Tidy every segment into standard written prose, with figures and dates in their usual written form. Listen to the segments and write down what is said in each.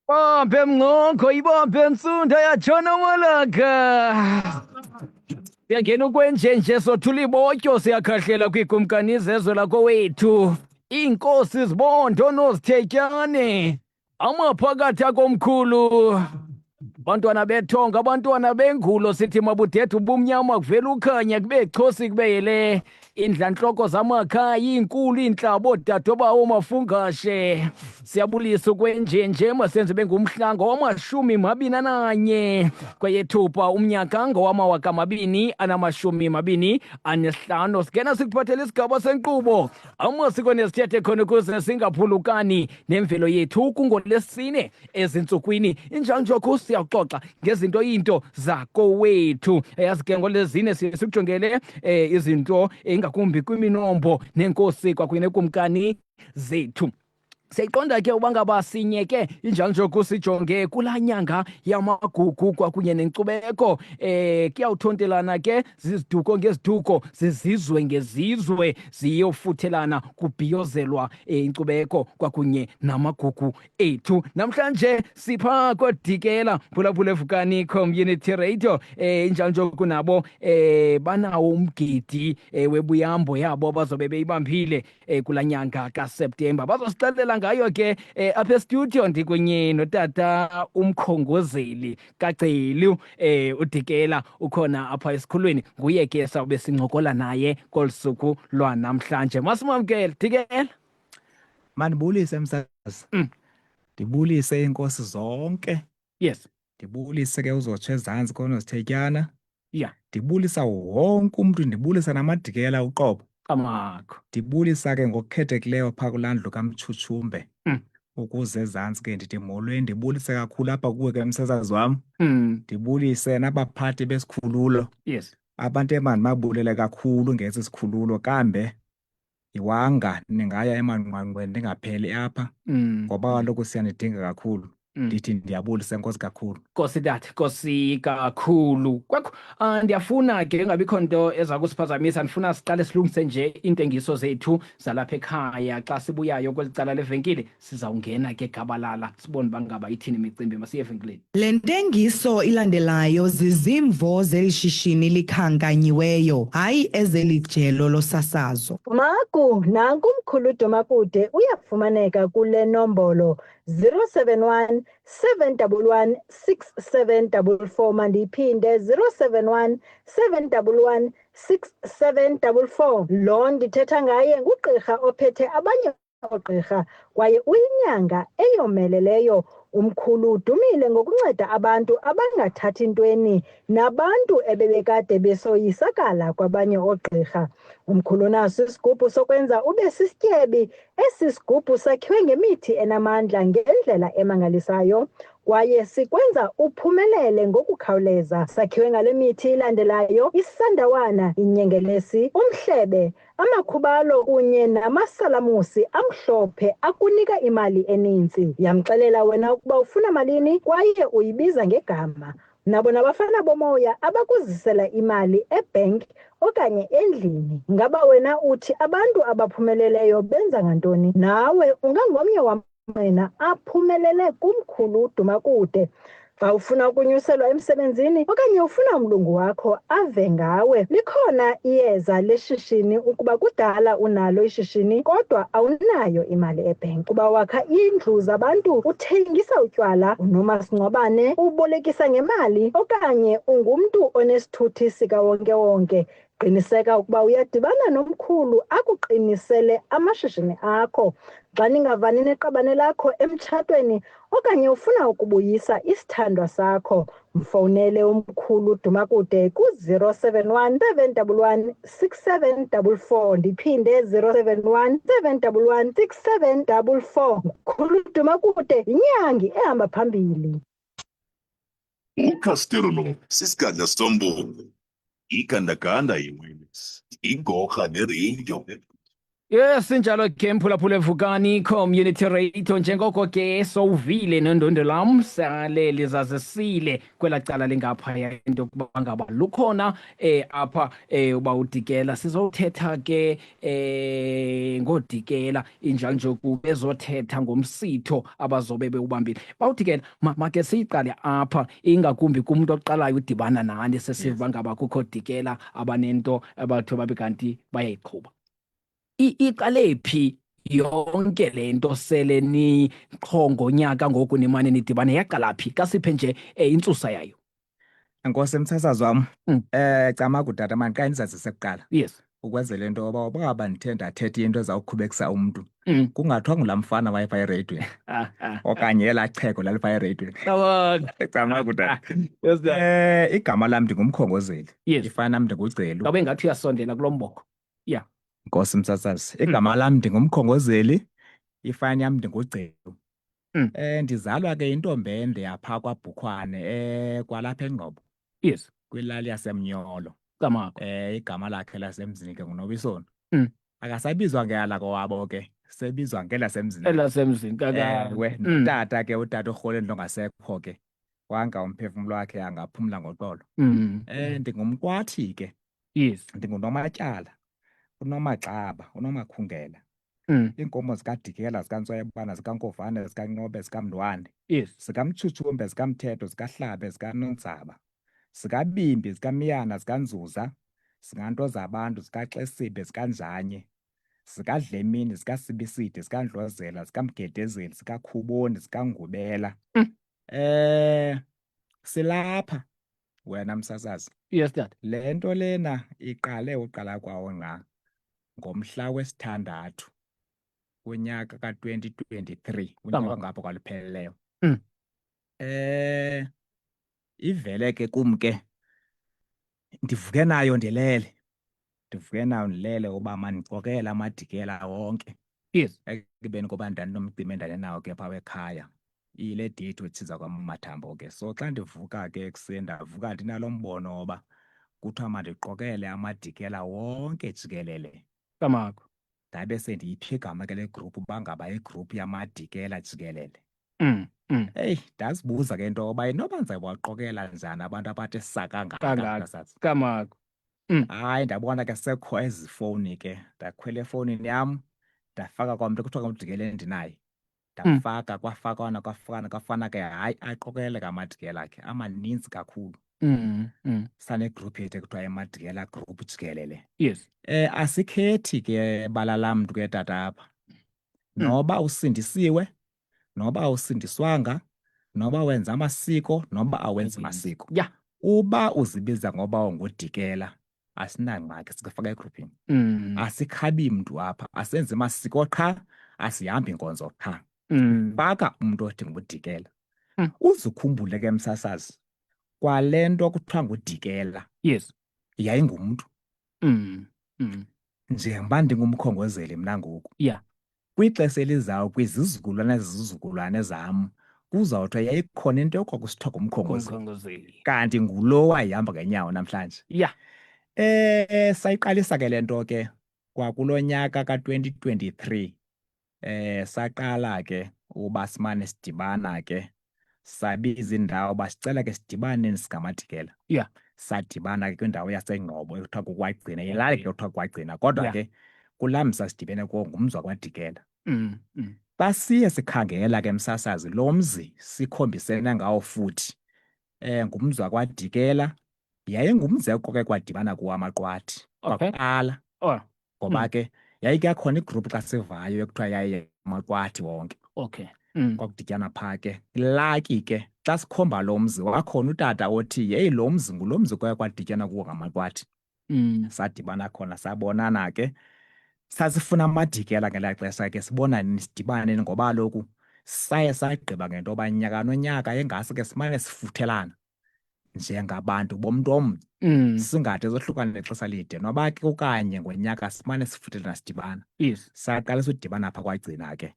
Ibambe mngcongco, ibambe ntsunda yatshona amalanga. Siyangena ukwenjenje sothula ibotyo siyakhahlela kwiikumkani zezwe lakowethu. Iinkosi zibondo noozithethyane. Amaphakathi akomkhulu. Abantwana bethonga, abantwana bengulo sithi mabudede ubumnyama kuvela ukhanya kube chosi kube yele. Iindlantloko zamakhaya, iinkulu, iintlabo, oodadobawo, oomafungashe. Siyabulisa ukwenjenje masenze bengumhla ngowamashumi 21 kweyeThupha umnyaka ngowama-2025. Singena sikuphathela isigaba senkqubo amasiko nesithethe khona ukuze singaphulukani nemvelo yethu kungolwesine ezintsukwini injalo nje siyaxoxa ngezinto into zakowethu yazi ke ngolezine siye sikujongele izinto ingakumbi kwiminombo neenkosi kwakunye nekumkani zethu. Siyayiqonda ke uba ngaba sinye ke injalo nje kusijonge kulaa nyanga yamagugu kwakunye nenkcubeko. Kuyawuthontelana ke ziziduko ngeziduko, zizizwe ngezizwe ziyofuthelana kubhiyozelwa inkcubeko kwakunye namagugu ethu. Namhlanje sipha kodikela phulaphula eVukani Community Radio. Injalo nje kunabo banawo umgidi webuyambo yabo abazobe beyibambile kulaa nyanga kaSeptemba. Bazosixelela ngayo ke apha estudio ndikunye notata umkhongozeli kaGcelu uDikela ukhona apha esikhulweni, nguye ke sawube sincokola naye kolu suku lwanamhlanje. Masimamkele Dikela. Mandibulise msasazi. Ndibulise iinkosi zonke. Ndibulise ke uzotsho ezantsi koNozithethyana. Ndibulisa wonke umntu, ndibulisa namadikela uqobo. Amakho. Ndibulisa ke ngokukhethekileyo phaa kulaa ndlu kaMtshutshumbe. Ukuze ezantsi ke ndithi molweni, ndibulise kakhulu apha kuwe ke msasazi wam. Ndibulise nabaphathi besikhululo. Abantu emandibabulele kakhulu ngesi sikhululo kambe iwanga ningaya emanqwanqweni ningapheli apha ngoba kaloku siyanidinga kakhulu. Ndithi ndiyabulisa, enkosi kakhulu. Nkosi tata, nkosi kakhulu. Kwekhu, ndiyafuna ke ingabikho nto eza kusiphazamisa, ndifuna siqale silungise nje iintengiso zethu zalapha ekhaya. Xa sibuyayo kweli cala levenkile sizawungena ke gabalala sibone uba ngaba ithini imicimbi. Masiye evenkileni. Le ntengiso ilandelayo zizimvo zeli shishini likhankanyiweyo, hayi ezeli jelo losasazo. Maku, nanku umkhulu Dumakude uyafumaneka kule nombolo 071 711 6744. Mandiyiphinde, 071 711 6744. Lo ndithetha ngaye ngugqirha ophethe abanye oogqirha kwaye uyinyanga eyomeleleyo. Umkhulu udumile ngokunceda abantu abangathathi ntweni nabantu ebebekade besoyisakala kwabanye oogqirha. Umkhulu naso isigubhu sokwenza ube sisityebi. Esi sigubhu sakhiwe ngemithi enamandla ngendlela emangalisayo kwaye sikwenza uphumelele ngokukhawuleza. Sakhiwe ngale mithi ilandelayo: isandawana, inyengelesi, umhlebe, amakhubalo kunye namasalamusi amhlophe akunika imali eninzi. Yamxelela wena ukuba ufuna malini kwaye uyibiza ngegama. Nabo nabafana bomoya abakuzisela imali ebhenki okanye endlini. Ngaba wena uthi abantu abaphumeleleyo benza ngantoni? Nawe ungangomnye wamangqina aphumelele kumkhulu uDumakude. Xa ufuna ukunyuselwa emsebenzini okanye ufuna umlungu wakho ave ngawe, likhona iyeza leshishini ukuba kudala unalo ishishini kodwa awunayo imali ebhenki. Kuba wakha iindlu zabantu, uthengisa utywala, unomasingcwabane, ubolekisa ngemali okanye ungumntu onesithuthi sikawonkewonke, qiniseka ukuba uyadibana nomkhulu akuqinisele amashishini akho. Xa ningavani neqabane lakho emtshatweni okanye ufuna ukubuyisa isithandwa sakho, mfowunele umkhulu Dumakude ku-071 711 6744. Ndiphinde, 071 711 6744. Mkhulu Dumakude yinyangi ehamba phambili. UCastillo sisigadla sombungu, igandaganda yewayilesi, igorha neradio. Yes, injalo ke mphulaphula evukani community radio njengoko ke sowuvile nondondo lam sale lizazisile kwela cala lingaphaya into yokuba ngaba lukhona eh apha eh uba udikela sizothetha ke eh ngodikela injanjoku bezothetha ngomsitho abazobe bewubambile bawudikela make siyiqale apha ingakumbi kumntu oqalayo udibana nani sesiva ngaba kukho dikela abanento abathiwa babe kanti bayayiqhuba iqale phi yonke le nto sele ni qho ngonyaka ngoku nimane nidibane yaqala phi kasiphe nje eh, intsusa yayo Enkosi msasazi wam. Mm. Eh camagu tata mani xa ndizazise kuqala. Yes. Ukwenzela into yoba uba ndithe ndathetha into ezawukhubekisa umntu. Mm. Kungathiwa ngulaa mfana wayepha ereyidweni. Okanye elaa xhego lalipha ereyidweni. Camagu tata. Yes, tata. Eh igama lam ndingumkhongozeli. Yes. Ifana nam ndingugcelu. Ngabe ngathi uyasondela kulo mboko. Yeah. Nkosi msasazi. Igama lam ndingumkhongozeli. Ifani yam ndingugcelu. Mm. Eh ndizalwa ke intombi ende yapha kwaBhukhwane eh kwalapha eNgqobo. Yes. Kwilali yaseMnyolo. Camagu. Eh igama lakhe lasemzini ke nguNobisoni. Mm. Akasabizwa ngela kowabo ke, sebizwa ngelasemzini. Elasemzini kaka. Ewe, Mm. notata ke utata urhole ongasekho ke. Wanga umphefumlo wakhe angaphumla ngoxolo. Mm. Eh ndingumkwathi ke. Yes. Ndingunomatyala, uNomaxaba, uNomakhungela. Mm. Iinkomo zikaDikela, zikaNtswayebana, zikaNkovane, zikaNqobe, zikaMndwane. Yes. ZikaMtshutshumbe, zikaMthetho, zikaHlabe, zikaNondzaba. ZikaBimbi, zikaMiyana, zikaNzuza, zikaNtozabantu, zikaXesibe, zikaNjanye. ZikaDlemini, zikaSibiside, zikaNdlozela, zikaMgedezeli, zikaKhuboni, zikaNgubela. Mm. Eh silapha wena msasazi. Yes dad. Le nto lena iqale uqala kwawo ngqa ngomhla wesithandathu kunyaka ka-2023 unyaka ngapho kwalupheleleyo. Mm. Eh ivele ke kum ke ndivuke nayo ndilele ndivuke nayo ndilele uba mandicokele amadikela wonke. Yes. Ekubeni koba ndandinomcimbi endaninawo ke phaa ekhaya ile date wethiza kwam uMathambo ke. So xa ndivuka ke ekuseni ndavuka ndinalo mbono woba kuthiwa mandiqokele amadikela wonke jikelele. Camagu. Ndabe sendiyipha igama ke le gruphu uba ngaba igruphu yamadikela jikelele. Mm, mm. Eyi, ndazibuza ke into yoba inoba ndizawubaqokela njani abantu abathe saa kangaka Kangaka. mntasazi. Camagu. Hayi, ndabona ke sekho ezi fowuni ke, ndakhwela efowunini yam ndafaka kwamntu ekuthiwa ngumdikela endinaye. Ndafaka kwafakwana kwafakwana kwafana ke, hayi aqokeleleka amadikela akhe amaninzi kakhulu. Mm, mm. Sanegruphu yethu ekuthiwa iMadikela Group jikelele. Yes. Eh asikhethi ke bala lamntu ke tata apha. Mm. Noba usindisiwe, noba awusindiswanga, noba wenza amasiko, noba awenzi masiko. Yeah. Uba uzibiza ngoba ungudikela, asinangxaki sikufaka egruphini. Mm. Asikhabi mntu apha, asenzi masiko qha, asihambi inkonzo qha. Mm. Faka umntu othi ngudikela. Mm. Uzukhumbule ke msasazi, kwale nto kuthiwa ngudikela. Yes. Yayingumntu. Mm. Mm. Njengoba ndingumkhongozeli mna ngoku. Yeah. Kwixesha elizayo kwizizukulwana zezizukulwane zam kuzawuthiwa yayikhona into ekwakusithiwa ngumkhongozeli. Ngumkhongozeli. Kanti ngulo wayehamba ngenyawo namhlanje. Yeah. Eh sayiqalisa ke le nto ke kwakulo nyaka ka-2023. Eh saqala ke uba simane sidibana ke sabiza indawo basicela ke sidibane singamadikela. Yeah. Sadibana ke kwindawo yaseNgqobo ekuthiwa kuKwagcina, yilali ke ekuthiwa kuKwagcina, kodwa Yeah. ke kulaa mzi sidibene kuwo ngumzi wakwaDikela. Mm, mm. Xa siye sikhangela ke msasazi lo mzi sikhombisene ngawo futhi eh ngumzi wakwaDikela, yayingumzi ekoko kwadibana kuwo amaQwathi Okay. kwakuqala. Oh. Ngoba Mm. ke yayike yakhona igruphu xa sivayo ekuthiwa yaye amaQwathi wonke. Okay. Mm. Kwakudityanwa phaa ke. Laki ke xa sikhomba lo mzi wakhona utata othi yeyi lo mzi ngulo mzi kwaye kwadityanwa kuwo ngamaQwathi. Mm. Sadibana khona sabonana ke. Sasifuna amadikela ngelaa xesha ke sibonane sidibane ngoba kaloku saye sagqiba ngento yoba nyaka nonyaka ingase ke simane sifuthelana njengabantu bomntu omnye. Mm. Singade sohlukane nexesha lide noba ke okanye ngonyaka simane sifuthelana sidibana. Yes. Saqalisa udibana pha kwaGcina ke.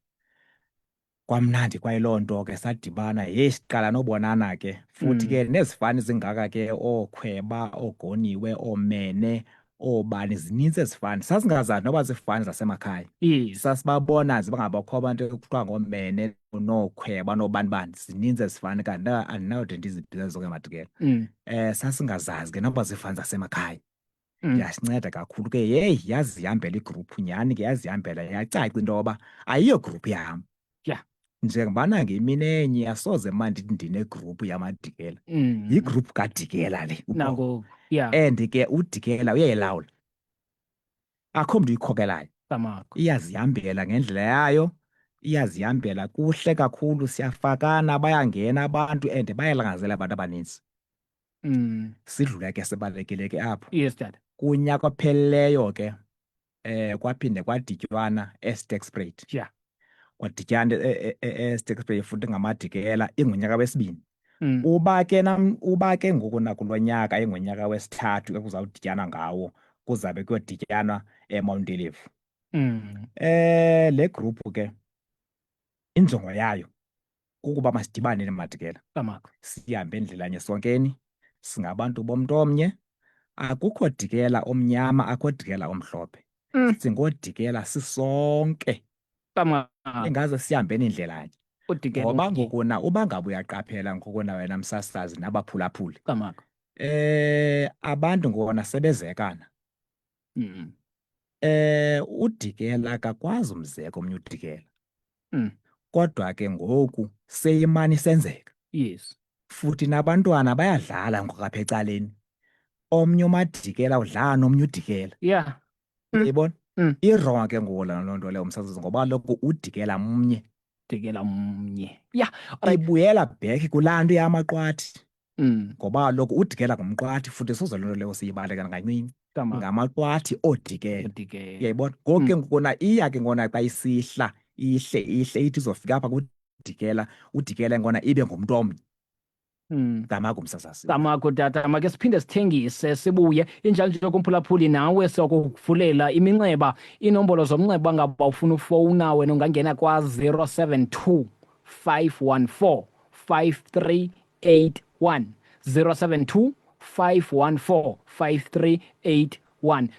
Kwamnandi kwayiloo nto ke sadibana, heyi siqala nobonana ke. Futhi Mm. ke nezifani zingaka ke ooKhweba, ooGoniwe, ooMene, Oobani, zininzi ezi fani. Sasingazazi noba ziifani zasemakhaya. Sasibabona nje bangabakho abantu ekuthiwa ngoomene nookhweba noobani bani. Zininzi ezi fani kanti andinawude ndizibize zonke Madikela. Sasingazazi ke noba ziifani zasemakhaya. Yasinceda kakhulu ke. Yeyi, yazihambela igruphu nyhani ke, yazihambela yacaca into yoba ayiyo gruphu yam. Njengobana ngemini enye asoze mna ndithi ndinegruphu yamaDikela. Yigruphu kaDikela le. Nangoku. Yeah. And ke uDikela uyayilawula. Akho mntu uyikhokelayo. Tamakho. Iyazihambela ngendlela yayo, iyazihambela kuhle kakhulu, siyafakana, bayangena abantu and bayalangazela abantu abaninzi. Sidlule ke sibalekile ke apho. Yes, tata. Kunyaka opheleleyo ke kwaphinde kwaditywana eSterkspruit. Kwadityana eSterkspruit futhi ngamadikela ingunyaka wesibini. Uba ke nam, uba ke ngoku nakulo nyaka ingunyaka wesithathu ekuzawudityana ngawo, kuzabe kuyodityanwa eMount Elifu. Le group ke injongo yayo kukuba masidibane nemadikela. Tamakho. Sihambe endlelanye sonkeni, singabantu bomntu omnye. Akukho dikela omnyama, akukho dikela omhlophe. Singodikela sisonke. Tamakho. Ingaze sihambe endlelanye. Udikela Ngoba omnye. ngoku na uba ngaba uyaqaphela ngoku na wena msasazi nabaphulaphuli. Tamakho. Abantu ngona sebezekana. Udikela akakwazi umzeka omnye udikela. Kodwa ke ngoku seyimane isenzeka. Futhi nabantwana bayadlala ngoku apha ecaleni. Omnye umadikela udlala nomnye udikela. Uyayibona? Irongo ke ngoku loo nto leyo umsasazi, ngoba kaloku udikela mnye. Udikela mnye. Yeah. Alright. Ibuyela back kulaa nto yamaqwathi. Ngoba kaloku udikela ngumqwathi futhi soze loo nto leyo siyibaleka kancinci. Ngamaqwathi oodikela. Oodikela. Uyayibona? Ngoku ke ngokona iya ke ngona xa isihla, ihle, ihle, ithi izofika apha kudikela, udikela ngona ibe ngumntu omnye. Camagu msasazi. Camagu tata, make siphinde sithengise sibuye. Injalo nje kumphulaphuli nawe siyokuvulela iminxeba, iinombolo zomnxeba ngaba ufuna ufowuna wena ungangena kwa-072 514 5381, 072 514 5381.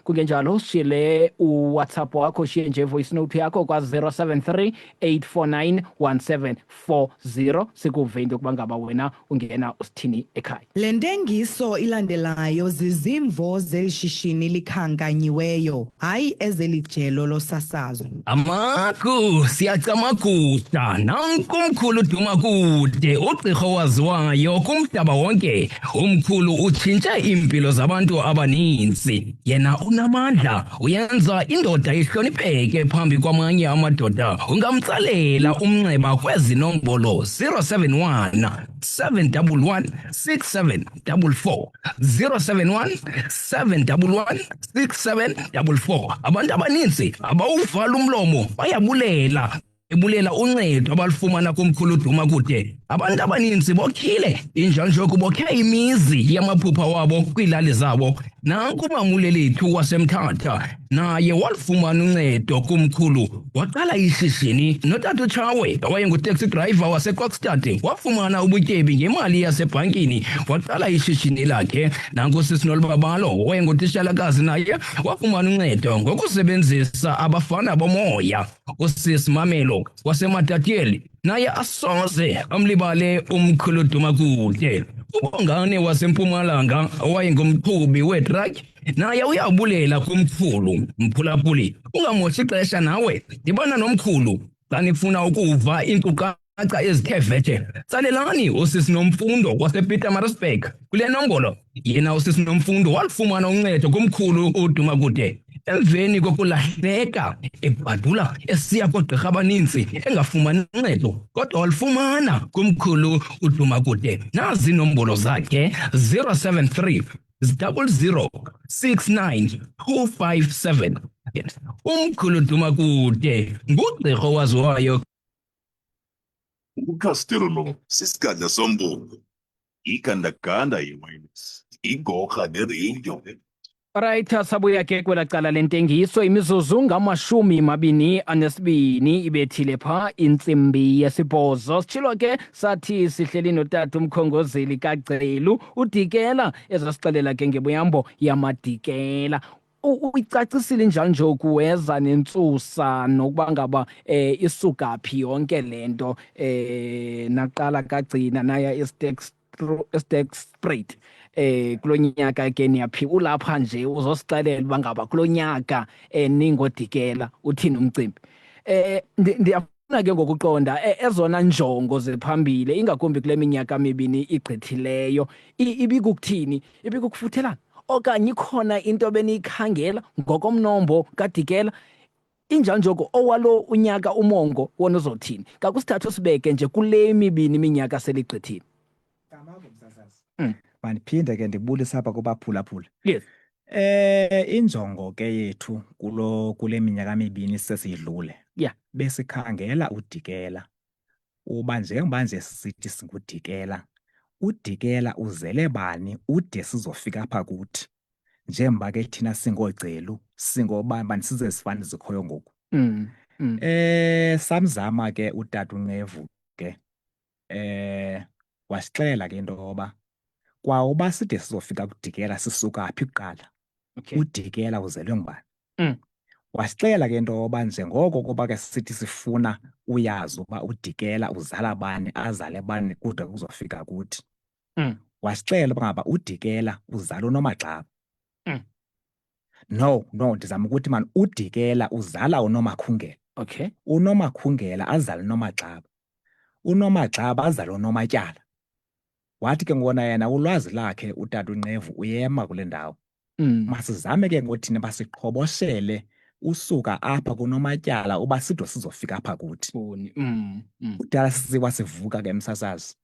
Kungenjalo ushiyele uWhatsApp wakho, ushiye nje voice note yakho kwa-073 849 1740, sikuve into yokuba ngaba wena ungena usithini ekhaya. Le ntengiso ilandelayo zizimvo zeli shishini likhankanyiweyo, hayi ezeli jelo losasazo. Amagu, siyacamaguda, nanku umkhulu Dumakude, ugqirha owaziwayo kumhlaba wonke. Umkhulu utshintshe iimpilo zabantu abaninzi. Yena unamandla, uyenza indoda ihlonipheke phambi kwamanye amadoda. Ungamtsalela umnxeba kwezi nombolo 071 711 6744, 071 711 6744. Abantu abaninzi abawuvala umlomo bayabulela, ebulela uncedo abalufumana kumkhulu Dumakude. Abantu abaninzi bokhile, injanjoku bokhe imizi yamaphupha wabo kwiilali zabo. Nanku uMamulelethu waseMthatha, naye walufumana uncedo kumkhulu, waqala ishishini. Notata uTshawe owayengu-taxi driver waseKokstad wafumana ubutyebi ngemali yasebhankini, waqala ishishini lakhe. Nanku sisi Nolubabalo owayengutishalakazi, naye wafumana uncedo ngokusebenzisa abafana bomoya. Usisi Mamelo waseMatatiele naye asoze amlibale umkhulu Dumakude. UBongane waseMpumalanga owayengumqhubi weetrakhi naye uyabulela kumkhulu. Mphulaphuli, ungamoshi ixesha nawe, dibana nomkhulu. Xa nifuna ukuva iinkcukacha ezithe vetshe, tsalelani usisi Nomfundo wasePietermaritzburg kule nombolo. Yena usisi Nomfundo walufumana uncedo kumkhulu uDumakude emveni kokulahleka ebhadula esiya koogqirha abaninzi engafumani uncedo, kodwa walufumana kumkhulu uDumakude. Nazi iinombolo zakhe: 073 00 69 257. Umkhulu Dumakude ngugqirha owaziwayo. UCastillo sisigadla sombungu, igandaganda yewayilesi, igorha nereyiyo. Right, sabuya ke kwela cala lentengiso, imizuzu ngama-22 ibethile pha intsimbi yesibhozo. Sitshilo ke sathi sihleli notata umkhongozeli kaGcelu uDikela, ezasixelela ke ngebuyambo yamadikela. Uyicacisile njalo nje ukuweza nentsusa nokuba ngaba isuka phi yonke le nto, naqala kagcina naya eSterkspruit kulo nyaka ke niyaphi. Ulapha nje uzosixelela uba ngaba kulo nyaka ningodikela uthini umcimbi. Ndiyafuna ke ngokuqonda ezona njongo ziphambili, ingakumbi kule minyaka mibini igqithileyo, ibikukuthini? Ibikukufuthelana okanye ikhona into beniyikhangela ngokomnombo kaDikela? Injanjoko owalo unyaka umongo wona uzothini? Kakusithatha usibeke nje kule mibini iminyaka seligqithile. Camagu msasazi. Mandiphinde ke ndibulise apha kubaphulaphula. Injongo ke yethu kule minyaka mibini sesidlule. Besikhangela uDikela. Uba njengoba nje sithi singuDikela, uDikela uzele bani ude sizofika apha kuthi. Njengoba ke thina singoogcelu, singobani bani size sifane zikhoyo ngoku. Samzama ke utata uNqevu ke. Wasixelela ke into yoba kwawuba side sizofika kuDikela sisuka phi kuqala. UDikela uzelwe ngubani? Wasixelela ke into yoba njengoko kuba ke sithi sifuna uyazi uba uDikela uzala bani, azale bani kude kuzofika kuthi. Wasixelela uba ngaba uDikela uzala uNomagxaba. No, no, ndizama ukuthi man uDikela uzala uNomakhungela. UNomakhungela azale uNomagxaba. UNomagxaba azale uNomatyala. Wathi ke ngona yena ulwazi lakhe utata uNqevu uyema kule ndawo. Masizame ke ngothina basiqhoboshele usuka apha kuNomatyala uba sido sizofika apha kuthi. Kudala sisiwa sivuka ke msasazi.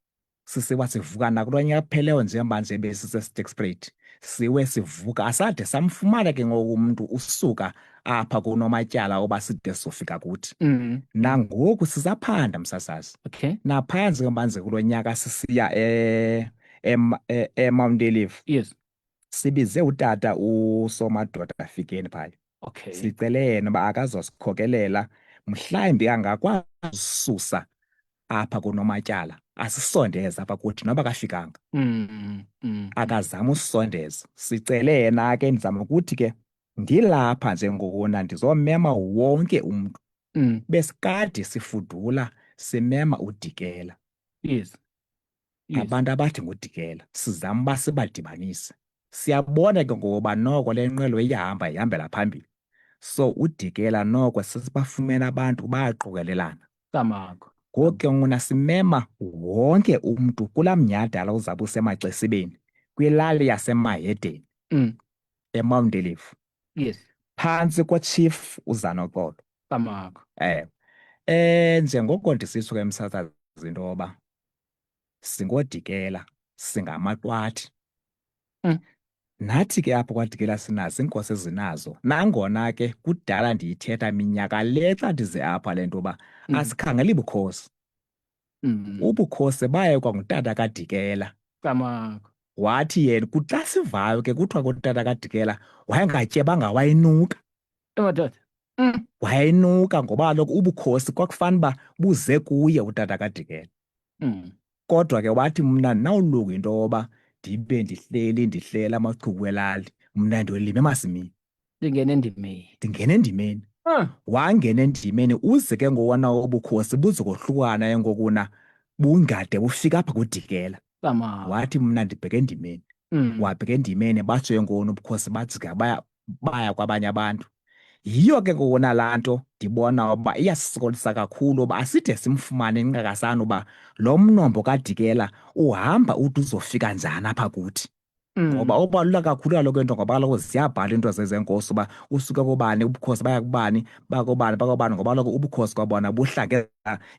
Sisiwa sivuka nakulo nyaka kupheleyo njengoba nje besise-Sterkspruit. Siwe sivuka asade samfumana ke ngoku umntu usuka apha kuNomatyala uba side sizofika kuthi. Nangoku sisaphanda msasazi. Naphantsi ke manje kulo nyaka sisiya eMount Ayliff. Sibize utata uSomadoda Fikeni phaya. Sicele yena uba akazosikhokelela, mhlawumbi angakwazi ususa apha kuNomatyala asisondeze apha kuthi noba akafikanga. Akazama usisondeza. Sicele yena ke, ndizama ukuthi ke ndilapha nje ngokuna ndizomema wonke umntu. Besikade sifudula simema uDikela. Abantu abathi nguDikela sizama uba sibadibanise. Siyabona ke ngoba noko le nqwelo iyahamba ihambela phambili. So uDikela noko sesibafumene abantu bayaqokelelana. Camagu. Ngoku ke ngona simema wonke umntu kulaa mnyhadala uzawube usemaXesibeni kwilali yaseMahedeni. eMount Ayliff. Phantsi koChief uZanoxolo. Camagu. Njengoko ndisitsho ke msasazi into yoba singoDikela, singamaQwathi. Nathi ke apho kwaDikela sinazo iinkosi ezinazo. Nangona ke kudala ndiyithetha minyaka le xa ndize apha le nto yoba asikhangeli bukhosi. Ubukhosi baye kwangutata kaDikela. Camagu. Wathi yena kuxa sivayo ke kuthiwa kutata kaDikela wayengatyebanga wayenuka. Emadoda. Wayenuka ngoba kaloku ubukhosi kwakufana uba buze kuye utata kaDikela. Kodwa ke wathi mna ndinawulunga into yoba ndibe ndihleli ndihlela amachuku welali, mna ndiyolima emasimini. Ndingene endimeni. Ndingene endimeni. Wangena endimeni uze ke ngowona ubukhosi buzokohlukana engokuna bungade bufika apha kuDikela. Camagu. Wathi mna ndibheke endimeni. Wabheka endimeni batsho ke ngowona ubukhosi bajika baya kwabanye abantu. Yiyo ke ngowona laa nto ndibona uba iyasisokolisa kakhulu uba aside simfumane inqakasana uba lo mnombo kaDikela uhamba ude uzofika njani apha kuthi. Ngoba obalula kakhulu kaloku into, ngoba kaloku ziyabhala into zezenkosi uba usuke kubani ubukhosi baya kubani, bakobani, bakobani, ngoba kaloku ubukhosi kwabona buhla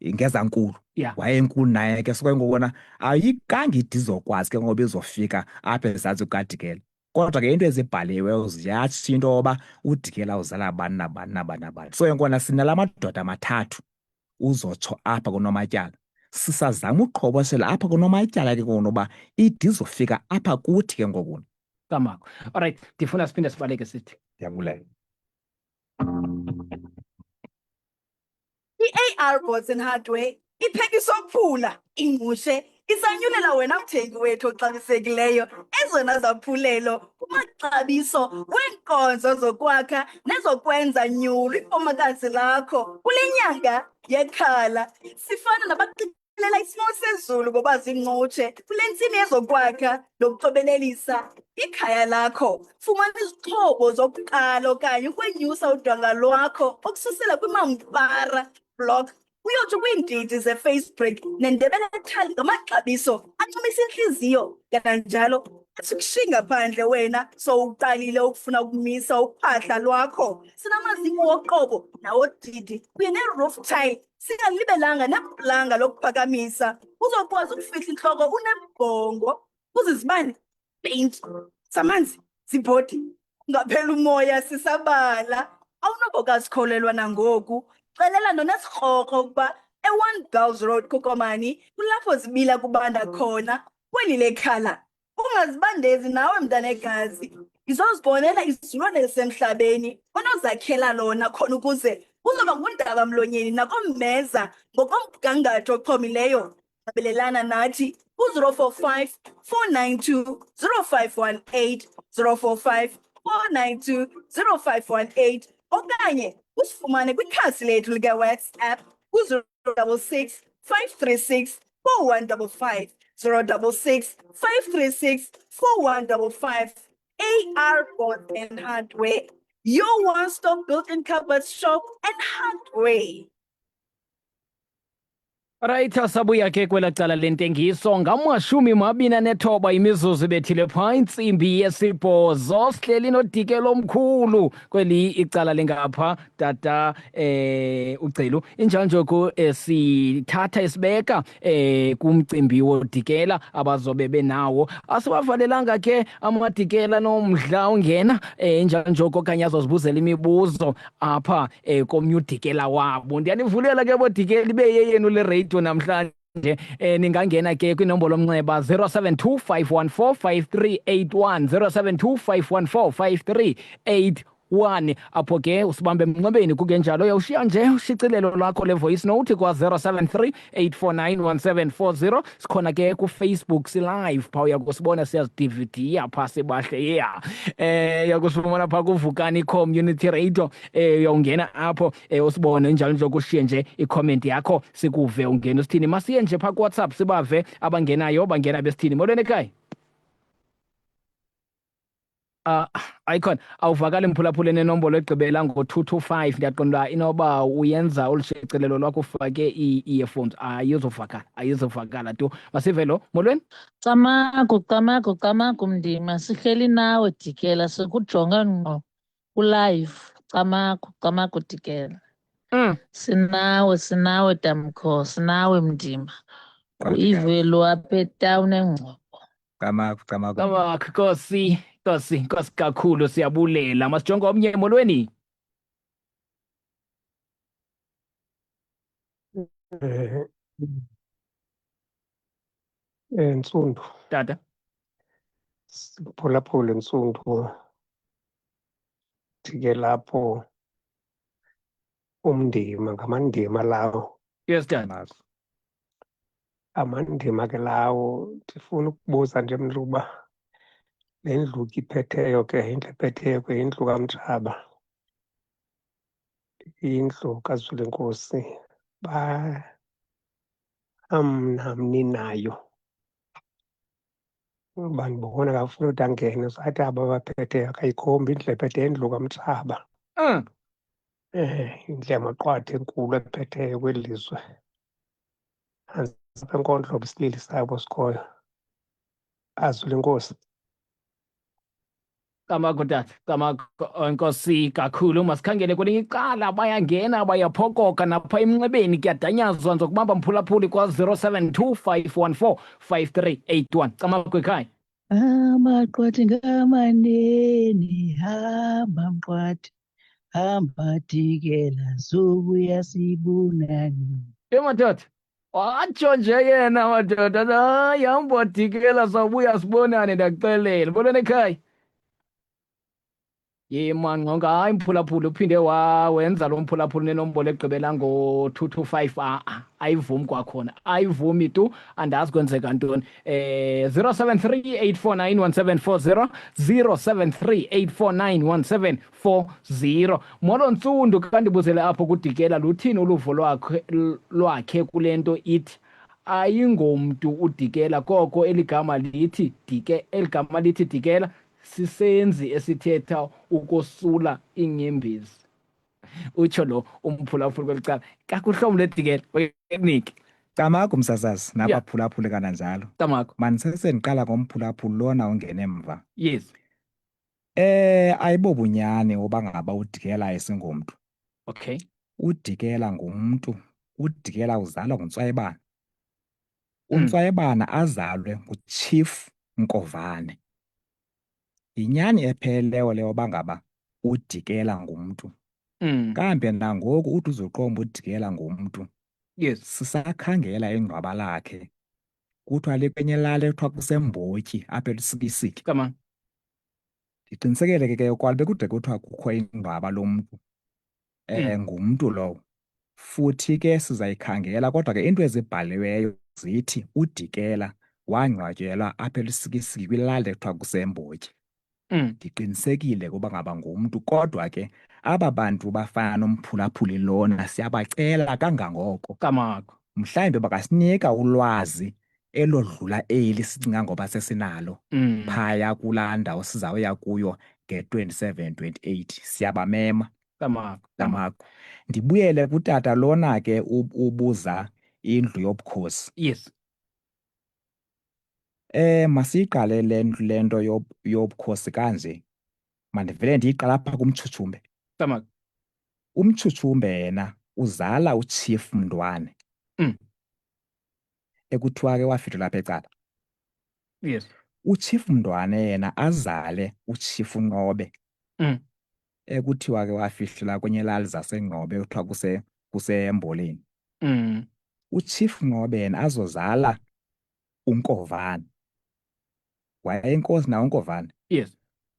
ngezankulu. Wayenkulu naye ke, suke ngokona ayikange ide izokwazi ke ngoba izofika apha ezantsi kukaDikela. Kodwa ke into ezibhaliweyo ziyatsho into yoba uDikela uzala bani nabani nabani nabani. So enkona sinala madoda mathathu uzotsho apha kuNomatyala. Sisazama uqhoboshela apha kuNomatyala ke ngoku uba ide izofika apha kuthi ke ngoku. Camagu. All right, ndifuna siphinde sibaleke sithi. Ndiyabulela. I-AR Boards and Hardware iphekisa ukuphula ingqushe isanyulela wena mthengi wethu oxabisekileyo ezona zaphulelo. kumaxabiso weenkonzo zokwakha nezokwenza nyulu ipomakazi lakho kule nyanga yekhala. Sifana nabaqikelela isimo sezulu ngoba zincutshe kule ntsimi yezokwakha nokucobelelisa ikhaya lakho. Fumana izixhobo zokuqala okanye ukwenyusa udonga lwakho ukususela kwimampara block uyotsho kwiindidi ze-face break nendebele tile ngamaxabiso ancumisa intliziyo kananjalo asikushiyi ngaphandle wena sowuqalile ukufuna ukumisa uphahla lwakho. Sinamaziko woqobo nawodidi kunye ne-roof tile, singalibelanga neplanga lokuphakamisa uzokwazi ukufihla intloko unebhongo uzizibane paint samanzi zibhodi ungaphela umoya sisabala. Awunobokasikholelwa nangoku, xelela nonesikrokro ukuba e-One Girls Road kuKomani kulapho zibila kubanda khona kweli lekhala. Ungazibandezi nawe mntanegazi, izozibonela izilwane elisemhlabeni onozakhela lona khona ukuze uzoba ngundaba mlonyeni nakommeza ngokomgangatho oxhomileyo. Nxibelelana nathi ku-045 492 0518, 045 492 0518, okanye usifumane kwikhasi lethu likaWhatsApp ku-066 536 4155, 066 536 4155. AR Board and Hardware, your one-stop built-in cupboard shop and hardware. Right, sabuya ke kwela cala lentengiso ngama-29 imizuzu ibethile phaa intsimbi yesibhozo. Sihleli nodikelo omkhulu kweli icala lingapha, tata uCelu injanjoku sithatha isibeka kumcimbi wodikela abazobe benawo. Asiwavalelanga ke amadikela nomdla ungena injanjoku okanye azozibuzela imibuzo apha komnye udikela wabo. Ndiyanivulela ke bodikela, ibe yeyenu le radio namhlanje. Ningangena ke kwinombolo omnxeba 072 514 5381, 072 514 5381, apho ke usibambe emnxebeni. Kungenjalo uyawushiya nje ushicilelo lwakho le-voice note kwa-073 849 1740. Sikhona ke kuFacebook, silive phaa, uyakusibona siyazidividiya phaa sibahle. Yeah, uyakusifumana phaa kuVukani Community Radio. Uyawungena apho usibone njalo nje, kushiye nje i-comment yakho sikuve ungena usithini. Masiye nje phaa kuWhatsApp sibave abangenayo, bangena besithini. Molweni ekhaya. Ayikhona, awuvakali mphulaphula nenombolo egqibela ngo-225. Ndiyaqonda uba inoba uyenza olu shicilelo lwakho ufake ii-earphones, ayizovakala, ayizovakala tu. Masive lo. Molweni. Camagu, camagu, camagu Mndima, sihleli nawe Dikela, sikujonge ngqo ku-live. Camagu, camagu Dikela. Sinawe, sinawe Damkho, sinawe Mndima. Uivelo apha etawuni eNgcobo. Camagu, camagu. Camagu, Nkosi, Nkosi, Nkosi kakhulu, siyabulela. Masijonge omnye. Molweni. Ntsundu. Tata. Siphulaphule Ntsundu. Ke lapho umndima ngamandima lawo. Yes, tata. Amandima ke lawo, ndifuna ukubuza nje mna ukuba le ndlu ke iphetheyo ke, indlu ephetheyo ke indlu kaMtshaba, indlu kaZwelenkosi, ba amnamni nayo uba ndibona kafuna ukuthi angene sathi aba baphetheyo akayikhombi indlu ephetheyo, indlu kaMtshaba. Indlu yamaqwathi enkulu ephetheyo kweli lizwe. Apha eNkontlo isilili sabo sikhoyo. Azulu inkosi. Camagu tata, camagu, enkosi kakhulu. Masikhangele kwelinye icala, bayangena bayaphokoka napha emnxebeni, kuyadanyazwa. Ndizokubamba mphulaphuli kwa-072 514 5381. Camagu ekhaya. Amaqwathi ngamanene, hamba mqwathi, hamba Dikela, zobuya sibonane. Ye madoda, watsho nje yena madoda, hayi hamba Dikela, sawubuya sibonane, ndakuxelela. Molweni ekhaya. Ye mangqonga, hayi mphulaphuli, uphinde wawenza lo mphulaphuli nenombolo egqibela ngo-225. A-a, ayivumi kwakhona, ayivumi tu, andazi kwenzeka ntoni. 073 849 1740, 073 849 1740. Molo Ntsundu, kandibuzele apho kudikela, luthini uluvo lwakhe kule nto ithi ayingomntu udikela, koko eligama lithi dike, eligama lithi dikela sisenzi esithetha ukosula iinyembezi. Utsho lo umphulaphuli kweli cala. Kakuhlobo ledikela, kunike. Camagu msasazi nabaphulaphuli kananjalo. Camagu. Mandisese ndiqala ngomphulaphuli lona ongene mva. Yes. Ayibobunyani uba ngaba uDikela ayisingomntu. Okay. UDikela ngumntu. UDikela uzalwa nguNtswayibana. UNtswayibana azalwe nguChief Nkovane. Yinyani epheleleyo leyo uba ngaba uDikela ngumntu. Kambe nangoku ude uzuqomba uDikela ngumntu. Yes. Sisakhangela ingcwaba lakhe. Kuthiwa likwenye ilali ekuthiwa kuseMbotyi apha eLusikisiki. Come on. Ndiqinisekele ke ke kwalo bekude kuthiwa kukho ingcwaba lomntu. Ngumntu lowo. Futhi ke sizayikhangela, kodwa ke into ezibhaliweyo zithi uDikela wangcwatyelwa apha eLusikisiki kwilali ekuthiwa kuseMbotyi. Ndiqinisekile ukuba ngaba ngumntu, kodwa ke aba bantu bafana nomphulaphuli lona siyabacela kangangoko. Camagu. Mhlawumbi bakasinika ulwazi elodlula eli sicinga ngoba sesinalo phaya kulaa ndawo sizawuya kuyo nge-27, 28. Siyabamema. Camagu. Camagu. Ndibuyele kutata lona ke ubuza indlu yobukhosi. Yes. Masiyiqale le ndlu, le nto yobukhosi kanje. Mandivele ndiyiqale apha kuMtshutshumbe. Camagu. UMtshutshumbe yena uzala uChief Mndwane. Ekuthiwa ke wafidwa lapha eCala. Yes. UChief Mndwane yena azale uChief Nqobe. Ekuthiwa ke wafihlelwa kwenye ilali zaseNgqobe ekuthiwa kuseMboleni. UChief Nqobe yena azozala uNkovane. Wayeyinkosi naye uNkovane. Yes.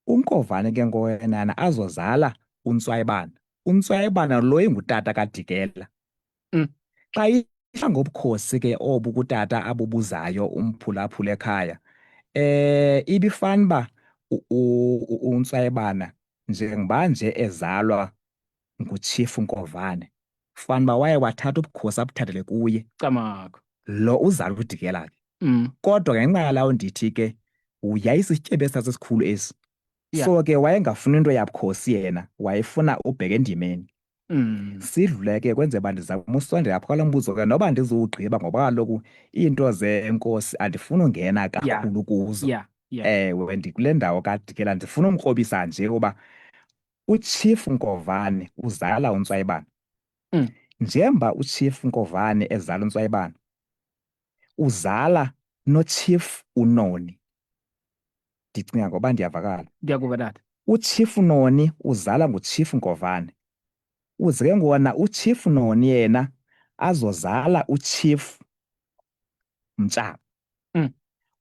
UNkovane ke ngoyenana azozala uNtswayibana. UNtswayibana lo ingutata kaDikela. Xa ihla ngobukhosi ke obu kutata abubuzayo umphulaphula ekhaya, ibifana uba uNtswayibana njengoba nje ezalwa nguChief Nkovane, fana uba waye wathatha ubukhosi abuthathele kuye. Camagu. Lo uzala uDikela ke. Kodwa ngenxa yalawo ndithi ke yayisisityebi esasisikhulu esi. So ke wayengafuni into yabukhosi yena, wayefuna ubheka endimeni. Sidlule ke kwenzela uba ndizama usondela apha kwalo mbuzo ke, noba ndizuwugqiba ngoba kaloku iinto zenkosi andifuni ungena kakhulu kuzo. Ewe, ndikule ndawo kaDikela, ndifuna umkrobisa nje uba uChief Nkovane uzala uNtswayibana. Njengoba uChief Nkovane ezala uNtswayibana, uzala noChief uNoni. Ndicinga ngoba ndiyavakala. Ndiyakuva tata. UChief Noni uzala nguChief Nkovane. Uze ke ngona uChief Noni yena azozala uChief Mtshaba.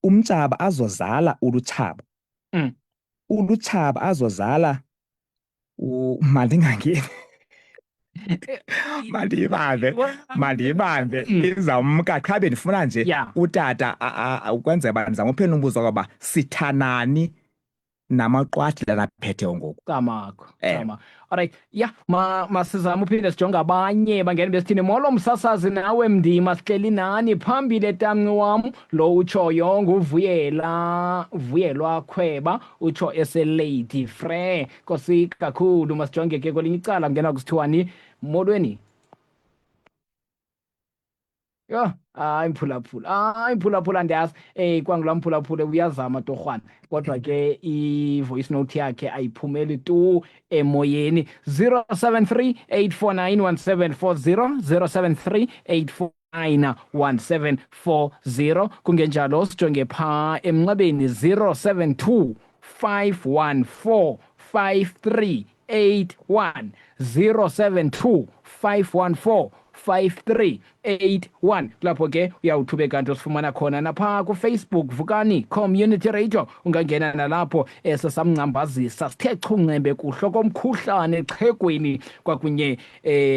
UMtshaba azozala uLutshaba. ULutshaba azozala mandingangeni. Mandiyibambe, mandiyibambe. Izawumka qha bendifuna nje utata ukwenzela uba ndizama uphendula umbuzo ngoba sithanani namaqwathi lana aphetheyo ngoku. Camagu, camagu. Alright, yeah, masizame uphinde sijonge abanye bangene besithini. Molo msasazi nawe mndima, sihleli nani phambili tamnci wam. Lo utshoyo nguvuyela, Vuyelwa Khweba, utsho eseLady Frere. Nkosi kakhulu, masijonge ke kwelinye icala kungena kusithiwani. Molweni. Yho, hayi mphulaphula, hayi mphulaphula, andiyazi. Kwangulaa mphulaphula uyazama torhwana, kodwa ke i-voice note yakhe ayiphumeli tu emoyeni. 073 849 1740, 073 849 1740. Kungenjalo sijonge phaa emnxebeni 072 514 5381, 072 514 5381. Kulapho ke uyawuthube kanti usifumana khona napha kuFacebook Vukani Community Radio, ungangena nalapho. Eso samngcambazisa sithe chungcembe kuhlo komkhuhlane exhegweni kwakunye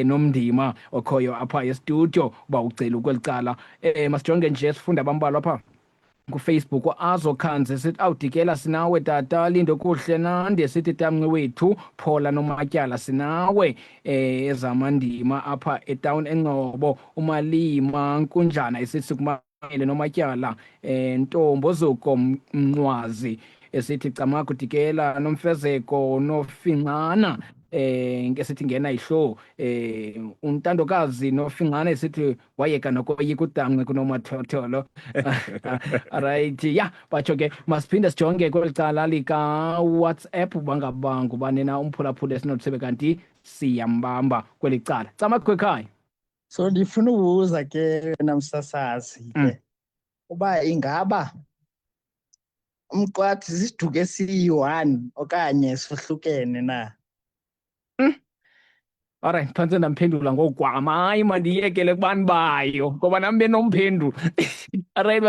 nomndima okhoyo apha estudio uba ucela ukweli cala. Masijonge nje sifunda abambalwa apha kuFacebook. Azo Khanze sithi awudikela sinawe tata Lindokuhle Nande, sithi tamnci wethu Phola Nomatyala sinawe. Ezamandima apha etown eNgcobo, uMalima Nkunjana esithi sikumamele Nomatyala. Ntombo Zuko Mnqwazi esithi camagu Dikela Nomfezeko Nofinqana, esithi ngena ihlo. Untandokazi Nofinqana esithi wayeka nokoyika utamnci kunomathotholo. Right, ya batsho ke. Masiphinde sijonge kweli cala lika-WhatsApp bangaba ngubani na umphulaphula esinothi sibe kanti siyambamba kweli cala. Camagu ekhaya. So ndifuna ubuza ke wena msasazi ke uba ingaba umqwathi sisiduko esiyi-one okanye sohlukene na? Alright, phantse ndamphendula ngokwam. Hayi, mandiyekele kubani bayo ngoba nam benomphendula. Alright,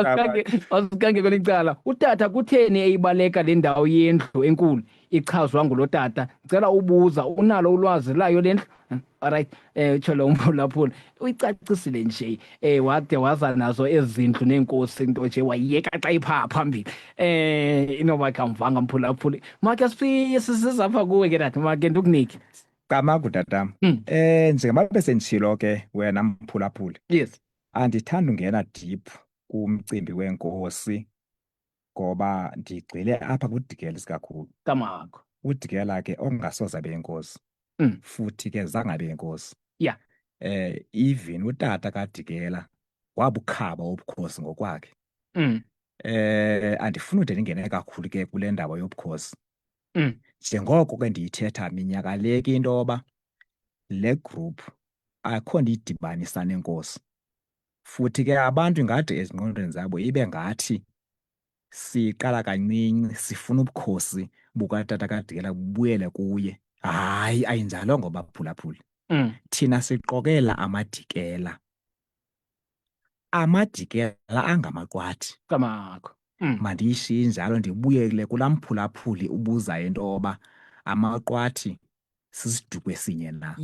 masikange kweli cala. Utata kutheni eyibaleka le ndawo yendlu enkulu ichazwa ngulo tata? Ndicela ubuza, unalo ulwazi layo le ndlu? Alright, utsho lo mphulaphula. Uyicacisile nje, wade waza nazo ezi zindlu neenkosi, nto nje wayiyeka xa iphaa phambili. Inoba kamvanga mphulaphuli. Make sizapha kuwe ke tata, make ndikunike. Camagu tatam. Njengoba besenditshilo ke wena mphulaphuli. Andithandi ungena deep kumcimbi wenkosi ngoba ndigxile apha kuDikela isikakhulu. Camagu. UDikela ke ongasoze abe yinkosi. Futhi ke zange abe yinkosi. Even utata kaDikela wabukhaba ubukhosi ngokwakhe. Andifuni ude ndingene kakhulu ke kule ndaba yobukhosi. Njengoko ke ndiyithetha minyaka le ke into yoba le group akho ndiyidibanisa nenkosi. Futhi ke abantu ingade ezingqondweni zabo ibe ngathi siqala kancinci sifuna ubukhosi bukatata kaDikela bubuyele kuye. Hayi, ayinjalo ngoba phulaphuli. Thina siqokela amadikela. Amadikela angamaqwathi. Camagu. Mandiyishiye njalo ndibuyele kulaa mphulaphuli ubuzayo into yoba amaqwathi sisiduko esinye na.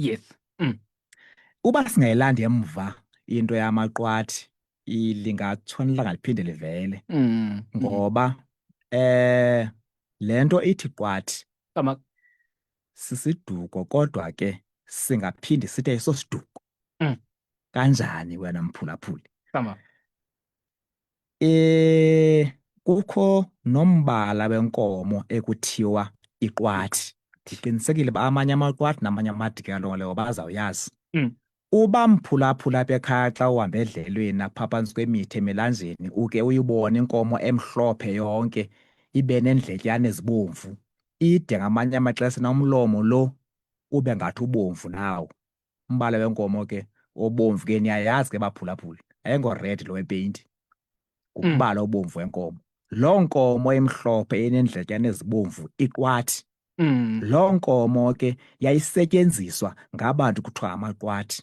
Uba singayilandi emva into yamaqwathi lingatshona ilanga liphinde livele. Ngoba le nto ithi qwathi sisiduko kodwa ke singaphindi sithi ayisosiduko. Kanjani wena mphulaphuli? Kukho nombala wenkomo ekuthiwa iqwathi. Ndiqinisekile uba amanye amaqwathi namanye amadikela leyo bazawuyazi. Uba mphulaphula apha ekhaya xa uhamba edlelweni apha phantsi kwemithi emilanjeni uke uyibone inkomo emhlophe yonke ibe neendletyana ezibomvu, ide ngamanye amaxesha nomlomo lo ube ngathi ubomvu nawo. Umbala wenkomo ke obomvu ke niyayazi ke baphulaphuli, ayingored lo wepeyinti, ngumbala obomvu wenkomo. Loo nkomo emhlophe eneendletyana ezibomvu iqwathi. Loo nkomo ke yayisetyenziswa ngabantu kuthiwa amaqwathi,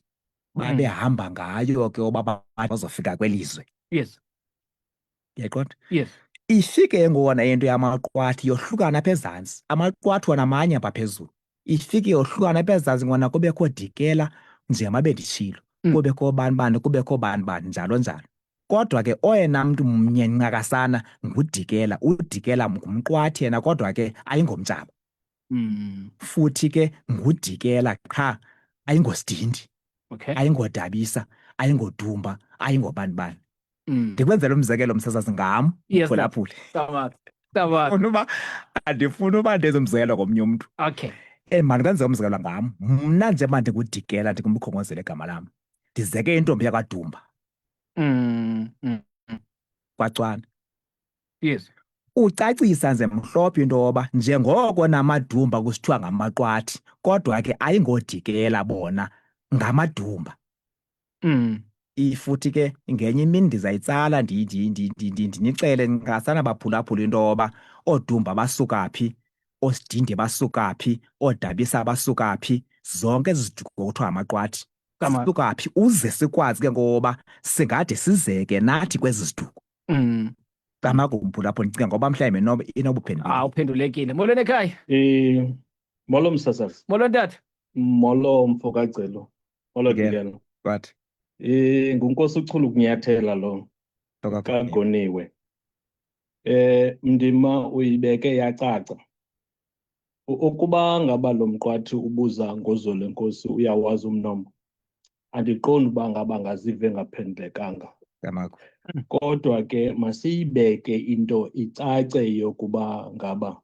babehamba ngayo ke oba bazofika kwelizwe. Uyaqonda? Ifike ngona into yamaqwathi yohlukana apha ezantsi. Amaqwathi wona amanye apha phezulu. Ifike yohlukana apha ezantsi ngona kubekho Dikela njengoba benditshilo. Kubekho bani bani, kubekho bani bani, njalo njalo. Kodwa ke oyena mntu mnye ncakasana nguDikela. UDikela ngumqwathi yena kodwa ke ayingomtshaba. Futhi ke nguDikela qha, ayingoSidindi. Ayingodabisa, ayingodumba, ayingobani bani. Ndikwenzela umzekelo msasazi ngam, mphulaphuli. Andifuni uba ndenze umzekelo ngomnye umntu. Mandikwenze umzekelo ngam. Mna nje mandingudikela, ndingumkhongozeli igama lam. Ndizeke intombi yakwaDumba. KwaCwana. Ucacisa nje mhlophe into yoba njengoko namadumba kusithiwa ngamaqwathi, kodwa ke ayingodikela bona, ngamadumba. Futhi ke ngenye imini ndizayitsala ndinixele ngasana baphulaphula into yoba oodumba basuka phi, oosidinde basuka phi, oodabisa basuka phi, zonke ezi ziduko kuthiwa ngamaqwathi. Suka phi uze sikwazi ke ngoba singade sizeke nathi kwezi ziduko. Camagu lapho ndicinga ngoba mhlawumbi noba inobuphendulekile. Ah, uphendulekile. Molweni ekhaya. Molo msasazi. Molo tata. Molo mfo kaGcelo. Molo Dikelo. What? Ngunkosi uChulu kunyathela lo. Kagoniwe. Mndima uyibeke yacaca. Ukuba ngaba lo mqwathi ubuza ngoZwelenkosi uyawazi umnombo, andiqondi uba ngaba angaziva engaphendulekanga. Kodwa ke masiyibeke into icace yokuba ngaba